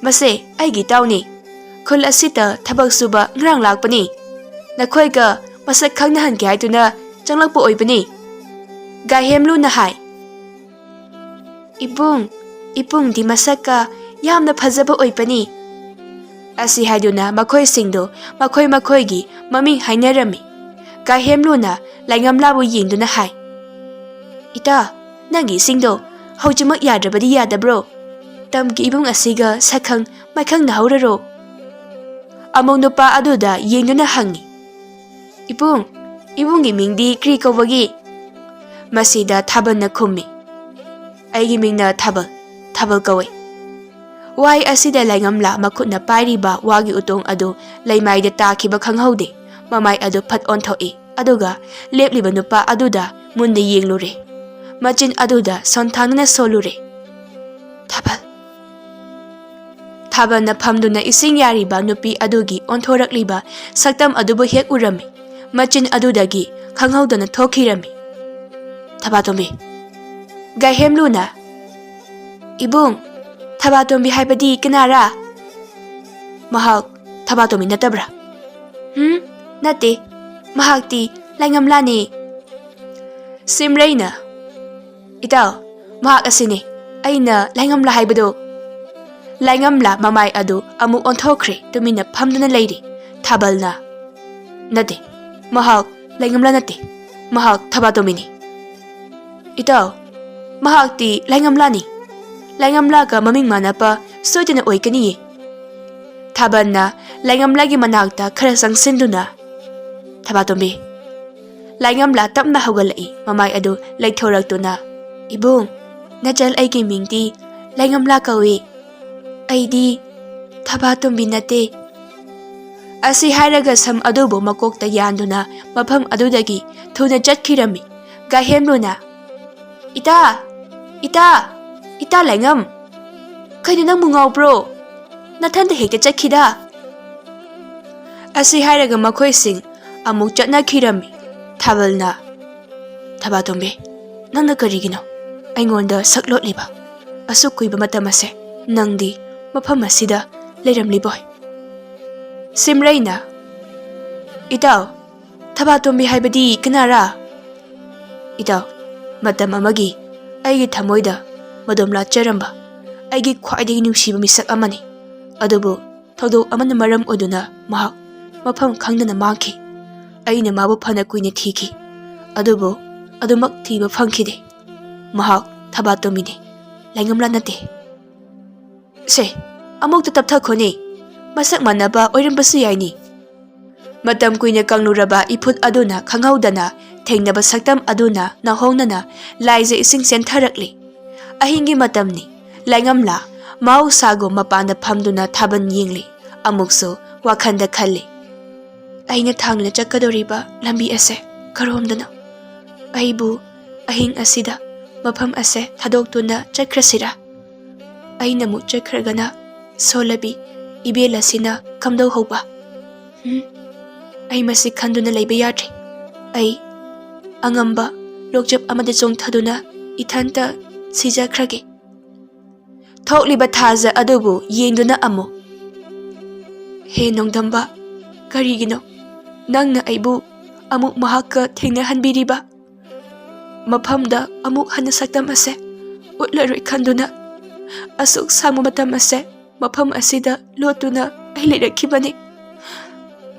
ꯃꯁꯦ ꯑꯩꯒꯤ ꯏꯇꯥꯎꯅꯤ꯫ ꯈꯨꯜ ꯑꯁꯤꯗ ꯊꯕꯛ ꯁꯨꯕ ꯉꯔꯥꯡ ꯂꯥꯛꯄꯅꯤ꯫ ꯅꯈꯣꯏꯒ ꯃꯁꯛ ꯈꯪꯅꯍꯟꯒꯦ ꯍꯥꯏꯗꯨꯅ ꯆꯪꯂꯛꯄ ꯑꯣꯏꯕꯅꯤ꯫" ꯒꯥꯏꯍꯦꯝꯂꯨꯅ ꯍꯥꯏ, "ꯏꯕꯨꯡ, ꯏꯕꯨꯡꯗꯤ ꯃꯁꯛꯀ ꯌꯥꯝꯅ ꯐꯖꯕ ꯑꯣꯏꯕꯅꯤ꯫" ꯑꯁꯤ ꯍꯥꯏꯗꯨꯅ ꯃꯈꯣꯏꯁꯤꯡꯗꯨ ꯃꯈꯣꯏ ꯃꯈꯣꯏꯒꯤ ꯃꯃꯤꯡ ꯍꯥꯏꯅꯔꯝꯃꯤ꯫ ꯒꯥꯏꯍꯦꯝꯂꯨꯅ ꯂꯥꯏꯉꯝꯂꯥꯕꯨ ꯌꯦꯡꯗꯨꯅ ꯍꯥꯏ, "ꯏꯇꯥ, ꯅꯪꯒꯤ ꯏꯁꯤꯡꯗꯣ ꯍꯧꯖꯤꯛꯃꯛ ꯌꯥꯗ꯭ꯔꯕꯗꯤ ꯌꯥꯗꯕ꯭ꯔꯣ? ꯇꯝꯒꯤ ꯏꯕꯨꯡ ꯑꯁꯤꯒ ꯁꯛꯈꯪ ꯃꯥꯏꯈꯪꯅꯍꯧꯔꯔꯣ?" ꯑꯃꯧ ꯅꯨꯄꯥ ꯑꯗꯨꯗ ꯌꯦꯡꯗꯨꯅ ꯍꯪꯉꯤ, "ꯏꯕꯨꯡ, ꯏꯕꯨꯡꯒꯤ ꯃꯤꯡꯗꯤ ꯀ꯭ꯔꯤ ꯀꯧꯕꯒꯦ?" ꯃꯁꯤꯗ ꯊꯥꯕꯜꯅ ꯈꯨꯝꯃꯤ, "ꯑꯩꯒꯤ ꯃꯤꯡꯅ ꯊꯥꯕꯜ, ꯊꯥꯕꯜ ꯀꯧꯏ꯫" ꯋꯥꯍꯩ ꯑꯁꯤꯗ ꯂꯥꯏꯉꯝꯂꯥ ꯃꯈꯨꯠꯅ ꯄꯥꯏꯔꯤꯕ ꯋꯥꯒꯤ ꯎꯇꯣꯡ ꯑꯗꯨ ꯂꯩꯃꯥꯏꯗ ꯇꯥꯈꯤꯕ ꯈꯪꯍꯧꯗꯦ꯫ ꯃꯃꯥꯏ ꯑꯗꯨ ꯐꯠ ꯑꯣꯟꯊꯣꯛꯏ, ꯑꯗꯨꯒ ꯂꯦꯞꯂꯤꯕ ꯅꯨꯄꯥ ꯑꯗꯨꯗ ꯃꯨꯟꯅ ꯌꯦꯡꯂꯨꯔꯦ꯫ ꯃꯆꯤꯟ ꯑꯗꯨꯗ ꯁꯣꯟꯊꯥꯡꯅ ꯁꯣꯜꯂꯨꯔꯦ꯫ "ꯊꯥꯕꯜ!" ꯊꯥꯕꯜꯅ ꯐꯝꯗꯨꯅ ꯏꯁꯤꯡ ꯌꯥꯔꯤꯕ ꯅꯨꯄꯤ ꯑꯗꯨꯒꯤ ꯑꯣꯟꯊꯣꯔꯛꯂꯤꯕ ꯁꯛꯇꯝ ꯑꯗꯨꯕꯨ ꯍꯦꯛ ꯎꯔꯝꯃꯤ꯫ ꯃꯆꯤꯟ ꯑꯗꯨꯗꯒꯤ ꯈꯪꯍꯧꯗꯅ ꯊꯣꯛꯈꯤꯔꯝꯃꯤ꯫ "ꯊꯕꯥꯇꯣꯝꯕꯤ!" ꯒꯥꯏꯍꯦꯝꯂꯨꯅ, "ꯏꯕꯨꯡ, ꯊꯕꯥꯇꯣꯝꯕꯤ ꯍꯥꯏꯕꯗꯤ ꯀꯅꯥꯔꯥ? ꯃꯍꯥꯛ ꯊꯕꯥꯇꯣꯝꯕꯤ ꯅꯠꯇꯕ꯭ꯔꯥ?" "ꯍꯨꯝ, ꯅꯠꯇꯦ꯫ ꯃꯍꯥꯛꯇꯤ ꯂꯥꯏꯉꯝꯂꯥꯅꯤ꯫" ꯁꯤꯝꯔꯩꯅ, "ꯏꯇꯥꯎ, ꯃꯍꯥꯛ ꯑꯁꯤꯅꯤ, ꯑꯩꯅ ꯂꯥꯏꯉꯝꯂꯥ ꯍꯥꯏꯕꯗꯨ꯫" ꯂꯥꯏꯉꯝꯂꯥ ꯃꯃꯥꯏ ꯑꯗꯨ ꯑꯃꯨꯛ ꯑꯣꯟꯊꯣꯛꯈ꯭ꯔꯦ, ꯇꯨꯃꯤꯟꯅ ꯐꯝꯗꯨꯅ ꯂꯩꯔꯤ꯫ ꯊꯥꯕꯜꯅ, "ꯅꯠꯇꯦ, ꯃꯍꯥꯛ ꯂꯥꯏꯉꯝꯂꯥ ꯅꯠꯇꯦ, ꯃꯍꯥꯛ ꯊꯕꯥꯇꯣꯝꯕꯤꯅꯤ꯫" "ꯏꯇꯥꯎ, ꯃꯍꯥꯛꯇꯤ ꯂꯥꯏꯉꯝꯂꯥꯅꯤ꯫ ꯂꯥꯏꯉꯝꯂꯥꯒ ꯃꯃꯤꯡ ꯃꯥꯟꯅꯕ ꯁꯣꯏꯗꯅ ꯑꯣꯏꯒꯅꯤꯌꯦ꯫" ꯊꯥꯕꯜꯅ ꯂꯥꯏꯉꯝꯂꯥꯒꯤ ꯃꯅꯥꯛꯇ ꯈꯔ ꯆꯪꯁꯤꯟꯗꯨꯅ, "ꯊꯕꯥꯇꯣꯝꯕꯤ!" ꯂꯥꯏꯉꯝꯂꯥ ꯇꯞꯅ ꯍꯧꯒꯠꯂꯛꯏ, ꯃꯃꯥꯏ ꯑꯗꯨ ꯂꯩꯊꯣꯔꯛꯇꯨꯅ, "ꯏꯕꯨꯡ, ꯅꯆꯜ ꯑꯩꯒꯤ ꯃꯤꯡꯗꯤ ꯂꯥꯏꯉꯝꯂꯥ ꯀꯧꯏ꯫ ꯑꯩꯗꯤ ꯊꯕꯥꯇꯣꯝꯕꯤ ꯅꯠꯇꯦ꯫" ꯑꯁꯤ ꯍꯥꯏꯔꯒ ꯁꯝ ꯑꯗꯨꯕꯨ ꯃꯀꯣꯛꯇ ꯌꯥꯟꯗꯨꯅ ꯃꯐꯝ ꯑꯗꯨꯗꯒꯤ ꯊꯨꯅ ꯆꯠꯈꯤꯔꯝꯃꯤ꯫ ꯒꯥꯏꯍꯦꯝꯂꯨꯅ, "ꯏꯇꯥ! ꯏꯇꯥ! ꯏꯇꯥ ꯂꯥꯏꯉꯝ! ꯀꯩꯅꯣ, ꯅꯪꯕꯨ ꯉꯥꯎꯕ꯭ꯔꯣ? ꯅꯊꯟꯗ ꯍꯦꯛꯇ ꯆꯠꯈꯤꯗ?" ꯑꯁꯤ ꯍꯥꯏꯔꯒ ꯃꯈꯣꯏꯁꯤꯡ ꯑꯃꯨꯛ ꯆꯠꯅꯈꯤꯔꯝꯃꯤ꯫ ꯊꯥꯕꯜꯅ, "ꯊꯕꯥꯇꯣꯝꯕꯤ, ꯅꯪꯅ ꯀꯔꯤꯒꯤꯅꯣ ꯑꯩꯉꯣꯟꯗ ꯁꯛ ꯂꯣꯠꯂꯤꯕ? ꯑꯁꯨꯛ ꯀꯨꯏꯕ ꯃꯇꯝ ꯑꯁꯦ ꯅꯪꯗꯤ ꯃꯐꯝ ꯑꯁꯤꯗ ꯂꯩꯔꯝꯂꯤꯕꯣꯏ?" ꯁꯤꯝꯔꯩꯅ, "ꯏꯇꯥꯎ, ꯊꯕꯥꯇꯣꯝꯕꯤ ꯍꯥꯏꯕꯗꯤ ꯀꯅꯥꯔꯥ?" "ꯏꯇꯥꯎ, ꯃꯇꯝ ꯑꯃꯒꯤ ꯑꯩꯒꯤ ꯊꯃꯣꯏꯗ ꯃꯗꯣꯝ ꯂꯥꯠꯆꯔꯝꯕ ꯑꯩꯒꯤ ꯈ꯭ꯋꯥꯏꯗꯒꯤ ꯅꯨꯡꯁꯤꯕ ꯃꯤꯁꯛ ꯑꯃꯅꯤ꯫ ꯑꯗꯨꯕꯨ ꯊꯧꯗꯣꯛ ꯑꯃꯅ ꯃꯔꯝ ꯑꯣꯏꯗꯨꯅ ꯃꯍꯥꯛ ꯃꯐꯝ ꯈꯪꯗꯅ ꯃꯥꯡꯈꯤ꯫ ꯑꯩꯅ ꯃꯥꯕꯨ ꯐꯅ ꯀꯨꯏꯅ ꯊꯤꯈꯤ, ꯑꯗꯨꯕꯨ ꯑꯗꯨꯃꯛ ꯊꯤꯕ ꯐꯪꯈꯤꯗꯦ꯫ ꯃꯍꯥꯛ ꯊꯕꯥꯇꯣꯝꯕꯤꯅꯤ, ꯂꯥꯏꯉꯝꯂꯥ ꯅꯠꯇꯦ꯫" "ꯁꯦ, ꯑꯃꯨꯛꯇ ꯇꯞꯊꯈꯣꯅꯦ, ꯃꯁꯛ ꯃꯥꯟꯅꯕ ꯑꯣꯏꯔꯝꯕꯁꯨ ꯌꯥꯏꯅꯤ꯫" ꯃꯇꯝ ꯀꯨꯏꯅ ꯀꯪꯂꯨꯔꯕ ꯏꯐꯨꯠ ꯑꯗꯨꯅ ꯈꯪꯍꯧꯗꯅ ꯊꯦꯡꯅꯕ ꯁꯛꯇꯝ ꯑꯗꯨꯅ ꯅꯧꯍꯧꯅꯅ ꯂꯥꯏꯖ ꯏꯁꯤꯡ ꯆꯦꯟꯊꯔꯛꯂꯤ꯫ ꯑꯍꯤꯡꯒꯤ ꯃꯇꯝꯅꯤ꯫ ꯂꯥꯏꯉꯝꯂꯥ ꯃꯍꯧꯁꯥꯒꯨꯝ ꯃꯄꯥꯟꯗ ꯐꯝꯗꯨꯅ ꯊꯥꯕꯜ ꯌꯦꯡꯂꯤ꯫ ꯑꯃꯨꯛꯁꯨ ꯋꯥꯈꯜꯗ ꯈꯜꯂꯤ꯫ ꯑꯩꯅ ꯊꯥꯡꯅ ꯆꯠꯀꯗꯧꯔꯤꯕ ꯂꯝꯕꯤ ꯑꯁꯦ ꯀꯔꯣꯝꯗꯅꯣ? ꯑꯩꯕꯨ ꯑꯍꯤꯡ ꯑꯁꯤꯗ ꯃꯐꯝ ꯑꯁꯦ ꯊꯥꯗꯣꯛꯇꯨꯅ ꯆꯠꯈ꯭ꯔꯁꯤꯔꯥ? ꯑꯩꯅ ꯑꯃꯨꯛ ꯆꯠꯈ꯭ꯔꯒꯅ ꯁꯣꯜꯂꯕꯤ ꯏꯕꯦꯜ ꯑꯁꯤꯅ ꯀꯝꯗꯧꯍꯧꯕ? ꯎꯝ, ꯑꯩ ꯃꯁꯤ ꯈꯟꯗꯨꯅ ꯂꯩꯕ ꯌꯥꯗ꯭ꯔꯦ꯫ ꯑꯩ ꯑꯉꯝꯕ ꯂꯣꯛꯆꯞ ꯑꯃꯗ ꯆꯣꯡꯊꯗꯨꯅ ꯏꯊꯟꯇ ꯁꯤꯖꯈ꯭ꯔꯒꯦ꯫ ꯊꯣꯛꯂꯤꯕ ꯊꯥꯖ ꯑꯗꯨꯕꯨ ꯌꯦꯡꯗꯨꯅ ꯑꯃꯨꯛ, "ꯍꯦ ꯅꯣꯡꯗꯝꯕ, ꯀꯔꯤꯒꯤꯅꯣ ꯅꯪꯅ ꯑꯩꯕꯨ ꯑꯃꯨꯛ ꯃꯍꯥꯛꯀ ꯊꯦꯡꯅꯍꯟꯕꯤꯔꯤꯕ? ꯃꯐꯝꯗ ꯑꯃꯨꯛ ꯍꯟꯅ ꯁꯛꯇꯝ ꯑꯁꯦ ꯎꯠꯂꯔꯣꯏ ꯈꯟꯗꯨꯅ ꯑꯁꯨꯛ ꯁꯥꯡꯕ ꯃꯇꯝ ꯑꯁꯦ ꯃꯐꯝ ꯑꯁꯤꯗ ꯂꯣꯠꯇꯨꯅ ꯑꯩ ꯂꯩꯔꯛꯈꯤꯕꯅꯤ꯫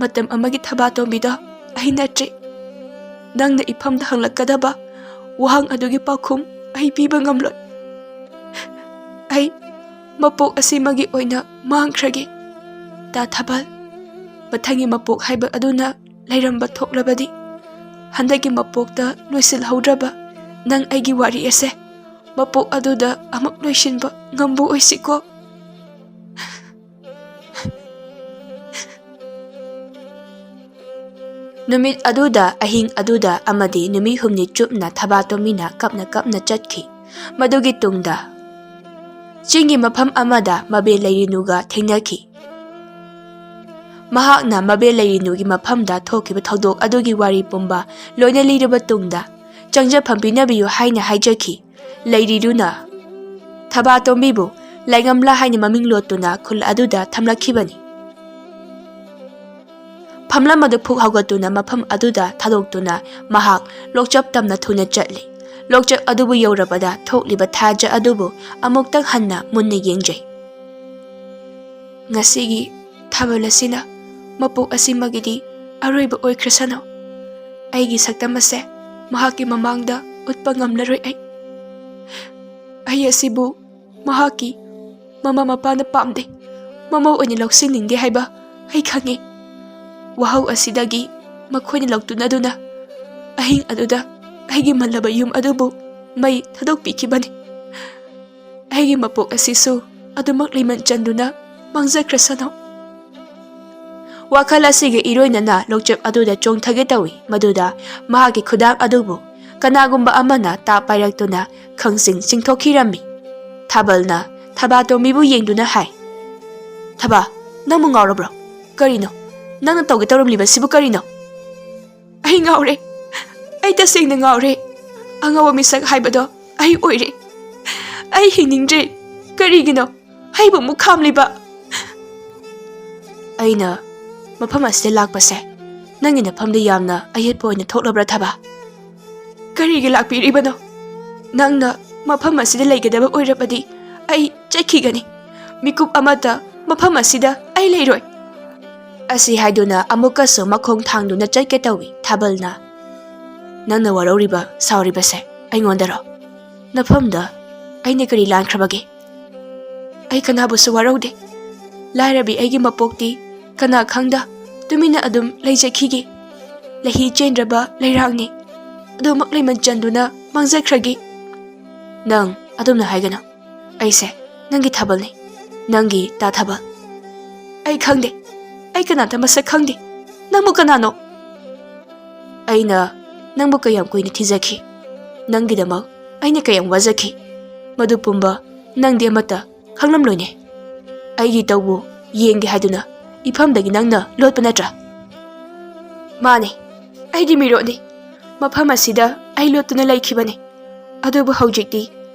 ꯃꯇꯝ ꯑꯃꯒꯤ ꯊꯕꯥꯇꯣꯝꯕꯤꯗꯣ ꯑꯩ ꯅꯠꯇ꯭ꯔꯦ꯫ ꯅꯪꯅ ꯏꯐꯝꯗ ꯍꯪꯂꯛꯀꯗꯕ ꯋꯥꯍꯪ ꯑꯗꯨꯒꯤ ꯄꯥꯎꯈꯨꯝ ꯑꯩ ꯄꯤꯕ ꯉꯝꯂꯣꯏ꯫ ꯑꯩ ꯃꯄꯣꯛ ꯑꯁꯤꯃꯒꯤ ꯑꯣꯏꯅ ꯃꯥꯡꯈ꯭ꯔꯒꯦ꯫ ꯇꯥ ꯊꯥꯕꯜ, ꯃꯊꯪꯒꯤ ꯃꯄꯣꯛ ꯍꯥꯏꯕ ꯑꯗꯨꯅ ꯂꯩꯔꯝꯕ ꯊꯣꯛꯂꯕꯗꯤ, ꯍꯟꯗꯛꯀꯤ ꯃꯄꯣꯛꯇ ꯂꯣꯏꯁꯤꯜꯍꯧꯗ꯭ꯔꯕ ꯅꯪ ꯑꯩꯒꯤ ꯋꯥꯔꯤ ꯑꯁꯦ ꯃꯄꯣꯛ ꯑꯗꯨꯗ ꯑꯃꯨꯛ ꯂꯣꯏꯁꯤꯟꯕ ꯉꯝꯕ ꯑꯣꯏꯁꯤꯀꯣ"꯫ ꯅꯨꯃꯤꯠ ꯑꯗꯨꯗ, ꯑꯍꯤꯡ ꯑꯗꯨꯗ ꯑꯃꯗꯤ ꯅꯨꯃꯤꯠ ꯍꯨꯝꯅꯤ ꯆꯨꯞꯅ ꯊꯕꯥꯇꯣꯝꯕꯤꯅ ꯀꯞꯅ ꯀꯞꯅ ꯆꯠꯈꯤ꯫ ꯃꯗꯨꯒꯤ ꯇꯨꯡꯗ ꯆꯤꯡꯒꯤ ꯃꯐꯝ ꯑꯃꯗ ꯃꯕꯦ ꯂꯩꯔꯤꯅꯨꯒ ꯊꯦꯡꯅꯈꯤ꯫ ꯃꯍꯥꯛꯅ ꯃꯕꯦ ꯂꯩꯔꯤꯅꯨꯒꯤ ꯃꯐꯝꯗ ꯊꯣꯛꯈꯤꯕ ꯊꯧꯗꯣꯛ ꯑꯗꯨꯒꯤ ꯋꯥꯔꯤ ꯄꯨꯝꯕ ꯂꯣꯏꯅ ꯂꯤꯔꯕ ꯇꯨꯡꯗ, ꯆꯪꯖꯐꯝ ꯄꯤꯅꯕꯤꯌꯨ ꯍꯥꯏꯅ ꯍꯥꯏꯖꯈꯤ꯫ ꯂꯩꯔꯤꯅꯨꯅ ꯊꯕꯥꯇꯣꯝꯕꯤꯕꯨ ꯂꯥꯏꯉꯝꯂꯥ ꯍꯥꯏꯅ ꯃꯃꯤꯡ ꯂꯣꯠꯇꯨꯅ ꯈꯨꯜ ꯑꯗꯨꯗ ꯊꯝꯂꯛꯈꯤꯕꯅꯤ꯫ ꯐꯝꯂꯝ ꯑꯗꯨ ꯐꯨꯛ ꯍꯧꯒꯠꯇꯨꯅ ꯃꯐꯝ ꯑꯗꯨꯗ ꯊꯥꯗꯣꯛꯇꯨꯅ ꯃꯍꯥꯛ ꯂꯣꯛꯆꯞ ꯇꯝꯅ ꯊꯨꯅ ꯆꯠꯂꯤ꯫ ꯂꯣꯛꯆꯞ ꯑꯗꯨꯕꯨ ꯌꯧꯔꯕꯗ ꯊꯣꯛꯂꯤꯕ ꯊꯥꯖ ꯑꯗꯨꯕꯨ ꯑꯃꯨꯛꯇꯪ ꯍꯟꯅ ꯃꯨꯟꯅ ꯌꯦꯡꯖꯩ꯫ ꯉꯁꯤꯒꯤ ꯊꯥꯕꯜ ꯑꯁꯤꯅ ꯃꯄꯣꯛ ꯑꯁꯤꯃꯒꯤꯗꯤ ꯑꯔꯣꯏꯕ ꯑꯣꯏꯈ꯭ꯔꯁꯅꯨ꯫ ꯑꯩꯒꯤ ꯁꯛꯇꯝ ꯑꯁꯦ ꯃꯍꯥꯛꯀꯤ ꯃꯃꯥꯡꯗ ꯎꯠꯄ ꯉꯝꯂꯔꯣꯏ ꯑꯩ꯫ ꯑꯩ ꯑꯁꯤꯕꯨ ꯃꯍꯥꯛꯀꯤ ꯃꯃꯥ ꯃꯄꯥꯅ ꯄꯥꯝꯗꯦ, ꯃꯃꯧ ꯑꯣꯏꯅ ꯂꯧꯁꯤꯟꯅꯤꯡꯗꯦ ꯍꯥꯏꯕ ꯑꯩ ꯈꯪꯉꯤ꯫ ꯋꯥꯍꯧ ꯑꯁꯤꯗꯒꯤ ꯃꯈꯣꯏꯅ ꯂꯧꯇꯨꯅꯗꯨꯅ ꯑꯍꯤꯡ ꯑꯗꯨꯗ ꯑꯩꯒꯤ ꯃꯜꯂꯕ ꯌꯨꯝ ꯑꯗꯨꯕꯨ ꯃꯩ ꯊꯥꯗꯣꯛꯄꯤꯈꯤꯕꯅꯤ꯫ ꯑꯩꯒꯤ ꯃꯄꯣꯛ ꯑꯁꯤꯁꯨ ꯑꯗꯨꯃꯛ ꯂꯩꯃꯟ ꯆꯟꯗꯨꯅ ꯃꯥꯡꯖꯈ꯭ꯔꯁꯅꯨ꯫ ꯋꯥꯈꯜ ꯑꯁꯤꯒ ꯏꯔꯣꯏꯅꯅ ꯂꯣꯛꯆꯦꯞ ꯑꯗꯨꯗ ꯆꯣꯡꯊꯒꯦ ꯇꯧꯏ꯫ ꯃꯗꯨꯗ ꯃꯍꯥꯛꯀꯤ ꯈꯨꯗꯥꯡ ꯑꯗꯨꯕꯨ ꯀꯅꯥꯒꯨꯝꯕ ꯑꯃꯅ ꯇꯥꯞ ꯄꯥꯏꯔꯛꯇꯨꯅ ꯈꯪꯆꯤꯡ ꯆꯤꯡꯊꯣꯛꯈꯤꯔꯝꯃꯤ꯫ ꯊꯥꯕꯜꯅ ꯊꯕꯥꯇꯣꯝꯕꯤꯕꯨ ꯌꯦꯡꯗꯨꯅ ꯍꯥꯏ, "ꯊꯕꯥ, ꯅꯪꯕꯨ ꯉꯥꯎꯔꯕ꯭ꯔꯣ? ꯀꯔꯤꯅꯣ? ꯅꯪꯅ ꯇꯧꯒꯦ ꯇꯧꯔꯝꯂꯤꯕꯁꯤꯕꯨ ꯀꯔꯤꯅꯣ?" "ꯑꯩ ꯉꯥꯎꯔꯦ꯫ ꯑꯩ ꯇꯁꯦꯡꯅ ꯉꯥꯎꯔꯦ꯫ ꯑꯉꯥꯎꯕ ꯃꯤꯁꯛ ꯍꯥꯏꯕꯗꯣ ꯑꯩ ꯑꯣꯏꯔꯦ꯫ ꯑꯩ ꯍꯤꯡꯅꯤꯡꯗ꯭ꯔꯦ꯫ ꯀꯔꯤꯒꯤꯅꯣ ꯑꯩꯕꯨ ꯑꯃꯨꯛ ꯈꯥꯝꯂꯤꯕ?" "ꯑꯩꯅ ꯃꯐꯝ ꯑꯁꯤꯗ ꯂꯥꯛꯄꯁꯦ ꯅꯪꯒꯤ ꯅꯐꯝꯗ ꯌꯥꯝꯅ ꯑꯌꯦꯠꯄ ꯑꯣꯏꯅ ꯊꯣꯛꯂꯕ꯭ꯔꯥ, ꯊꯕꯥ?" "ꯀꯔꯤꯒꯤ ꯂꯥꯛꯄꯤꯔꯤꯕꯅꯣ? ꯅꯪꯅ ꯃꯐꯝ ꯑꯁꯤꯗ ꯂꯩꯒꯗꯕ ꯑꯣꯏꯔꯕꯗꯤ ꯑꯩ ꯆꯠꯈꯤꯒꯅꯤ꯫ ꯃꯤꯀꯨꯞ ꯑꯃꯠꯇ ꯃꯐꯝ ꯑꯁꯤꯗ ꯑꯩ ꯂꯩꯔꯣꯏ꯫" ꯑꯁꯤ ꯍꯥꯏꯗꯨꯅ ꯑꯃꯨꯛꯀꯁꯨ ꯃꯈꯣꯡ ꯊꯥꯡꯗꯨꯅ ꯆꯠꯀꯦ ꯇꯧꯏ ꯊꯥꯕꯜꯅ꯫ "ꯅꯪꯅ ꯋꯥꯔꯧꯔꯤꯕ ꯁꯥꯎꯔꯤꯕꯁꯦ ꯑꯩꯉꯣꯟꯗꯔꯣ? ꯅꯐꯝꯗ ꯑꯩꯅ ꯀꯔꯤ ꯂꯥꯟꯈ꯭ꯔꯕꯒꯦ? ꯑꯩ ꯀꯅꯥꯕꯨꯁꯨ ꯋꯥꯔꯧꯗꯦ꯫ ꯂꯥꯏꯔꯕꯤ ꯑꯩꯒꯤ ꯃꯄꯣꯛꯇꯤ ꯀꯅꯥ ꯈꯪꯗ ꯇꯨꯃꯤꯟꯅ ꯑꯗꯨꯝ ꯂꯩꯖꯈꯤꯒꯦ꯫ ꯂꯩꯍꯤ ꯆꯦꯟꯗ꯭ꯔꯕ ꯂꯩꯔꯥꯡꯅꯤ꯫ ꯑꯗꯨꯃꯛ ꯂꯩꯃꯟ ꯆꯟꯗꯨꯅ ꯃꯥꯡꯖꯈ꯭ꯔꯒꯦ꯫" "ꯅꯪ ꯑꯗꯨꯝꯅ ꯍꯥꯏꯒꯅꯨ꯫ ꯑꯩꯁꯦ ꯅꯪꯒꯤ ꯊꯥꯕꯜꯅꯤ꯫ ꯅꯪꯒꯤ ꯇꯥ ꯊꯥꯕꯜ꯫" "ꯑꯩ ꯈꯪꯗꯦ꯫ ꯑꯩ ꯀꯅꯥꯇ ꯃꯁꯛ ꯈꯪꯗꯦ꯫ ꯅꯪꯕꯨ ꯀꯅꯥꯅꯣ?" "ꯑꯩꯅ ꯅꯪꯕꯨ ꯀꯌꯥꯝ ꯀꯨꯏꯅ ꯊꯤꯖꯈꯤ꯫ ꯅꯪꯒꯤꯗꯃꯛ ꯑꯩꯅ ꯀꯌꯥꯝ ꯋꯥꯖꯈꯤ꯫ ꯃꯗꯨ ꯄꯨꯝꯕ ꯅꯪꯗꯤ ꯑꯃꯠꯇ ꯈꯪꯂꯝꯂꯣꯏꯅꯦ꯫ ꯑꯩꯒꯤ ꯏꯇꯧꯕꯨ ꯌꯦꯡꯒꯦ ꯍꯥꯏꯗꯨꯅ ꯏꯐꯝꯗꯒꯤ ꯅꯪꯅ ꯂꯣꯠꯄ ꯅꯠꯇ꯭ꯔꯥ?" "ꯃꯥꯅꯦ, ꯑꯩꯗꯤ ꯃꯤꯔꯣꯠꯅꯤ꯫ ꯃꯐꯝ ꯑꯁꯤꯗ ꯑꯩ ꯂꯣꯠꯇꯨꯅ ꯂꯩꯈꯤꯕꯅꯤ꯫ ꯑꯗꯨꯕꯨ ꯍꯧꯖꯤꯛꯇꯤ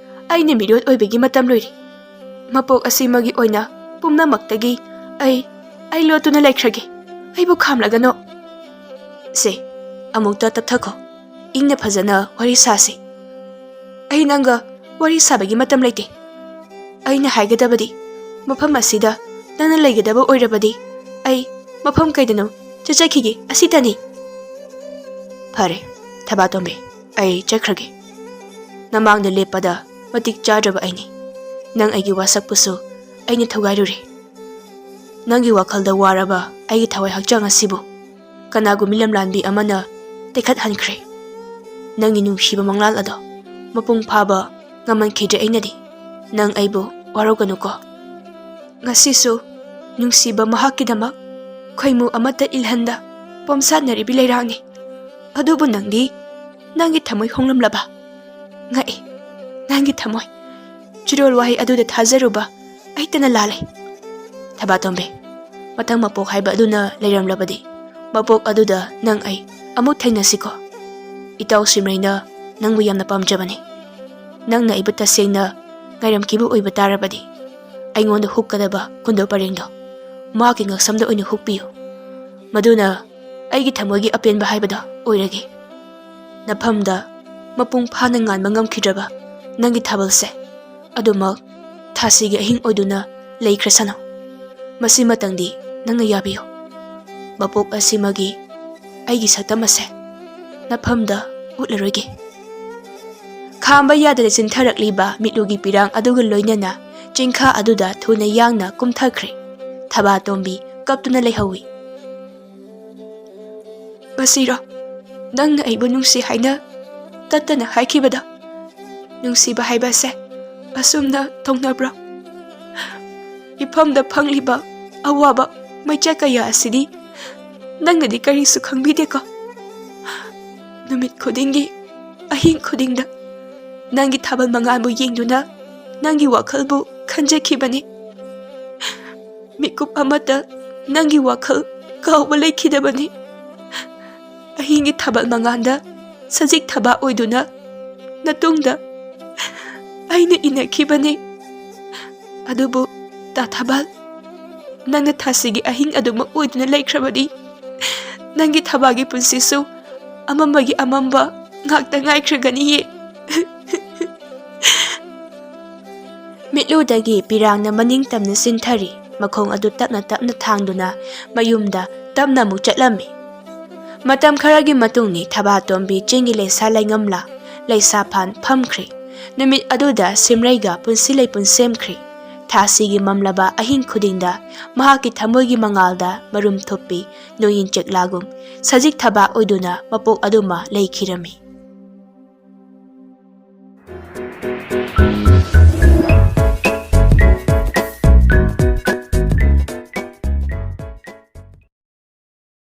ꯑꯩꯅ ꯃꯤꯔꯣꯠ ꯑꯣꯏꯕꯒꯤ ꯃꯇꯝ ꯂꯣꯏꯔꯦ꯫ ꯃꯄꯣꯛ ꯑꯁꯤꯃꯒꯤ ꯑꯣꯏꯅ ꯄꯨꯝꯅꯃꯛꯇꯒꯤ ꯑꯩ, ꯑꯩ ꯂꯣꯠꯇꯨꯅ ꯂꯩꯈ꯭ꯔꯒꯦ꯫ ꯑꯩꯕꯨ ꯈꯥꯝꯂꯒꯅꯣ꯫" "ꯁꯦ, ꯑꯃꯨꯛꯇ ꯇꯞꯊꯈꯣ꯫ ꯏꯪꯅ ꯐꯖꯅ ꯋꯥꯔꯤ ꯁꯥꯁꯤ꯫ ꯑꯩ ꯅꯪꯒ ꯋꯥꯔꯤ ꯁꯥꯕꯒꯤ ꯃꯇꯝ ꯂꯩꯇꯦ꯫ ꯑꯩꯅ ꯍꯥꯏꯒꯗꯕꯗꯤ, ꯃꯐꯝ ꯑꯁꯤꯗ ꯅꯪꯅ ꯂꯩꯒꯗꯕ ꯑꯣꯏꯔꯕꯗꯤ ꯑꯩ ꯃꯐꯝ ꯀꯩꯗꯅꯣ ꯆꯠꯆꯈꯤꯒꯦ, ꯑꯁꯤꯇꯅꯤ꯫" "ꯐꯔꯦ, ꯊꯕꯥꯇꯣꯝꯕꯤ, ꯑꯩ ꯆꯠꯈ꯭ꯔꯒꯦ꯫ ꯅꯃꯥꯡꯗ ꯂꯦꯞꯄꯗ ꯃꯇꯤꯛ ꯆꯥꯗ꯭ꯔꯕ ꯑꯩꯅꯤ꯫ ꯅꯪ ꯑꯩꯒꯤ ꯋꯥꯁꯛꯄꯨꯁꯨ ꯑꯩꯅ ꯊꯨꯒꯥꯏꯔꯨꯔꯦ꯫ ꯅꯪꯒꯤ ꯋꯥꯈꯜꯗ ꯋꯥꯔꯕ ꯑꯩꯒꯤ ꯊꯋꯥꯏ ꯍꯛꯆꯥꯡ ꯑꯁꯤꯕꯨ ꯀꯅꯥꯒꯨꯝꯕꯤ ꯂꯝꯂꯥꯟꯕꯤ ꯑꯃꯅ ꯇꯦꯛꯈꯠꯍꯟꯈ꯭ꯔꯦ꯫ ꯅꯪꯒꯤ ꯅꯨꯡꯁꯤꯕ ꯃꯪꯂꯥꯟ ꯑꯗꯣ ꯃꯄꯨꯡ ꯐꯥꯕ ꯉꯝꯍꯟꯈꯤꯗ꯭ꯔꯦ ꯑꯩꯅꯗꯤ꯫ ꯅꯪ ꯑꯩꯕꯨ ꯋꯥꯔꯧꯒꯅꯨꯀꯣ꯫ ꯉꯁꯤꯁꯨ ꯅꯨꯡꯁꯤꯕ ꯃꯍꯥꯛꯀꯤꯗꯃꯛ ꯈꯣꯏꯃꯨ ꯑꯃꯠꯇ ꯏꯜꯍꯟꯗ ꯄꯣꯝꯁꯥꯠꯅꯔꯤꯕꯤ ꯂꯩꯔꯥꯡꯅꯤ꯫ ꯑꯗꯨꯕꯨ ꯅꯪꯗꯤ ꯅꯪꯒꯤ ꯊꯃꯣꯏ ꯍꯣꯡꯂꯝꯂꯕ? ꯉꯛꯏ ꯅꯪꯒꯤ ꯊꯃꯣꯏ꯫ ꯆꯤꯔꯣꯜ ꯋꯥꯍꯩ ꯑꯗꯨꯗ ꯊꯥꯖꯔꯨꯕ ꯑꯩꯇꯅ ꯂꯥꯜꯂꯦ꯫ ꯊꯕꯥꯇꯣꯝꯕꯤ, ꯃꯊꯪ ꯃꯄꯣꯛ ꯍꯥꯏꯕ ꯑꯗꯨꯅ ꯂꯩꯔꯝꯂꯕꯗꯤ, ꯃꯄꯣꯛ ꯑꯗꯨꯗ ꯅꯪ ꯑꯩ ꯑꯃꯨꯛ ꯊꯦꯡꯅꯁꯤꯀꯣ꯫ ꯏꯇꯥꯎ ꯁꯤꯃꯔꯩꯅ ꯅꯪꯕꯨ ꯌꯥꯝꯅ ꯄꯥꯝꯖꯕꯅꯤ꯫ ꯅꯪꯅ ꯑꯩꯕꯨ ꯇꯁꯦꯡꯅ ꯉꯥꯏꯔꯝꯈꯤꯕ ꯑꯣꯏꯕ ꯇꯥꯔꯕꯗꯤ, ꯑꯩꯉꯣꯟꯗ ꯍꯨꯛꯀꯗꯕ ꯀꯨꯟꯗꯣ ꯄꯔꯦꯡꯗꯣ ꯃꯍꯥꯛꯀꯤ ꯉꯛꯁꯝꯗ ꯑꯣꯏꯅ ꯍꯨꯛꯄꯤꯌꯨ꯫ ꯃꯗꯨꯅ ꯑꯩꯒꯤ ꯊꯃꯣꯏꯒꯤ ꯑꯄꯦꯟꯕ ꯍꯥꯏꯕꯗꯣ ꯑꯣꯏꯔꯒꯦ꯫ ꯅꯐꯝꯗ ꯃꯄꯨꯡ ꯐꯥꯅ ꯉꯥꯟꯕ ꯉꯝꯈꯤꯗ꯭ꯔꯕ ꯅꯪꯒꯤ ꯊꯥꯕꯜꯁꯦ ꯑꯗꯨꯃꯛ ꯊꯥꯁꯤꯒꯤ ꯑꯍꯤꯡ ꯑꯣꯏꯗꯨꯅ ꯂꯩꯈ꯭ꯔꯁꯅꯨ꯫ ꯃꯁꯤꯃꯇꯪꯗꯤ ꯅꯪꯅ ꯌꯥꯕꯤꯌꯨ꯫ ꯃꯄꯣꯛ ꯑꯁꯤꯃꯒꯤ ꯑꯩꯒꯤ ꯁꯛꯇꯝ ꯑꯁꯦ ꯅꯐꯝꯗ ꯎꯠꯂꯔꯣꯏꯒꯦ꯫ ꯈꯥꯝꯕ ꯌꯥꯗꯅ ꯆꯤꯟꯊꯔꯛꯂꯤꯕ ꯃꯤꯠꯂꯨꯒꯤ ꯄꯤꯔꯥꯡ ꯑꯗꯨꯒ ꯂꯣꯏꯅꯅ ꯆꯤꯡꯈꯥ ꯑꯗꯨꯗ ꯊꯨꯅ ꯌꯥꯡꯅ ꯀꯨꯝꯊꯈ꯭ꯔꯦ꯫ ꯊꯕꯥꯇꯣꯝꯕꯤ ꯀꯞꯇꯨꯅ ꯂꯩꯍꯧꯏ꯫ ꯃꯁꯤꯔꯣ ꯅꯪꯅ ꯑꯩꯕꯨ ꯅꯨꯡꯁꯤ ꯍꯥꯏꯅ ꯇꯠꯇꯅ ꯍꯥꯏꯈꯤꯕꯗꯣ? ꯅꯨꯡꯁꯤꯕ ꯍꯥꯏꯕꯁꯦ ꯑꯁꯨꯝꯅ ꯇꯧꯅꯕ꯭ꯔꯣ? ꯏꯐꯝꯗ ꯐꯪꯂꯤꯕ ꯑꯋꯥꯕ ꯃꯩꯆꯥꯛ ꯀꯌꯥ ꯑꯁꯤꯗꯤ ꯅꯪꯅꯗꯤ ꯀꯔꯤꯁꯨ ꯈꯪꯕꯤꯗꯦꯀꯣ? ꯅꯨꯃꯤꯠ ꯈꯨꯗꯤꯡꯒꯤ, ꯑꯍꯤꯡ ꯈꯨꯗꯤꯡꯗ ꯅꯪꯒꯤ ꯊꯥꯕꯜ ꯃꯉꯥꯜꯕꯨ ꯌꯦꯡꯗꯨꯅ ꯅꯪꯒꯤ ꯋꯥꯈꯜꯕꯨ ꯈꯟꯖꯈꯤꯕꯅꯤ꯫ ꯃꯤꯀꯨꯞ ꯑꯃꯠꯇ ꯅꯪꯒꯤ ꯋꯥꯈꯜ ꯀꯥꯎꯕ ꯂꯩꯈꯤꯗꯕꯅꯤ꯫ ꯑꯍꯤꯡꯒꯤ ꯊꯥꯕꯜ ꯃꯉꯥꯜꯗ ꯁꯖꯤꯛ ꯊꯕꯥ ꯑꯣꯏꯗꯨꯅ ꯅꯇꯨꯡꯗ ꯑꯩꯅ ꯏꯟꯅꯈꯤꯕꯅꯤ꯫ ꯑꯗꯨꯕꯨ ꯇꯥ ꯊꯥꯕꯜ, ꯅꯪꯅ ꯊꯥꯁꯤꯒꯤ ꯑꯍꯤꯡ ꯑꯗꯨꯃꯛ ꯑꯣꯏꯗꯨꯅ ꯂꯩꯈ꯭ꯔꯕꯗꯤ ꯅꯪꯒꯤ ꯊꯕꯥꯒꯤ ꯄꯨꯟꯁꯤꯁꯨ ꯑꯃꯝꯕꯒꯤ ꯑꯃꯝꯕ ꯉꯥꯛꯇ ꯉꯥꯏꯈ꯭ꯔꯒꯅꯤꯌꯦ꯫ ꯃꯤꯠꯂꯨꯗꯒꯤ ꯄꯤꯔꯥꯡꯅ ꯃꯅꯤꯡ ꯇꯝꯅ ꯆꯤꯟꯊꯔꯤ꯫ ꯃꯈꯣꯡ ꯑꯗꯨ ꯇꯞꯅ ꯇꯞꯅ ꯊꯥꯡꯗꯨꯅ ꯃꯌꯨꯝꯗ ꯇꯞꯅ ꯑꯃꯨꯛ ꯆꯠꯂꯝꯃꯤ꯫ ꯃꯇꯝ ꯈꯔꯒꯤ ꯃꯇꯨꯡꯅꯤ ꯊꯕꯥꯇꯣꯝꯕꯤ ꯆꯤꯡꯒꯤ ꯂꯩꯁꯥ ꯂꯩꯉꯝꯂꯥ ꯂꯩꯁꯥꯐꯥꯟ ꯐꯝꯈ꯭ꯔꯦ꯫ ꯅꯨꯃꯤꯠ ꯑꯗꯨꯗ ꯁꯤꯝꯔꯩꯒ ꯄꯨꯟꯁꯤ ꯂꯩꯄꯨꯟ ꯁꯦꯝꯈ꯭ꯔꯦ꯫ ꯊꯥꯁꯤꯒꯤ ꯃꯝꯂꯕ ꯑꯍꯤꯡ ꯈꯨꯗꯤꯡꯗ ꯃꯍꯥꯛꯀꯤ ꯊꯃꯣꯏꯒꯤ ꯃꯉꯥꯜꯗ ꯃꯔꯨꯝ ꯊꯨꯞꯄꯤ ꯅꯣꯡꯌꯤꯟ ꯆꯦꯛꯂꯥꯒꯨꯝ ꯁꯖꯤꯛ ꯊꯕꯥ ꯑꯣꯏꯗꯨꯅ ꯃꯄꯣꯛ ꯑꯗꯨꯃ ꯂꯩꯈꯤꯔꯝꯃꯤ꯫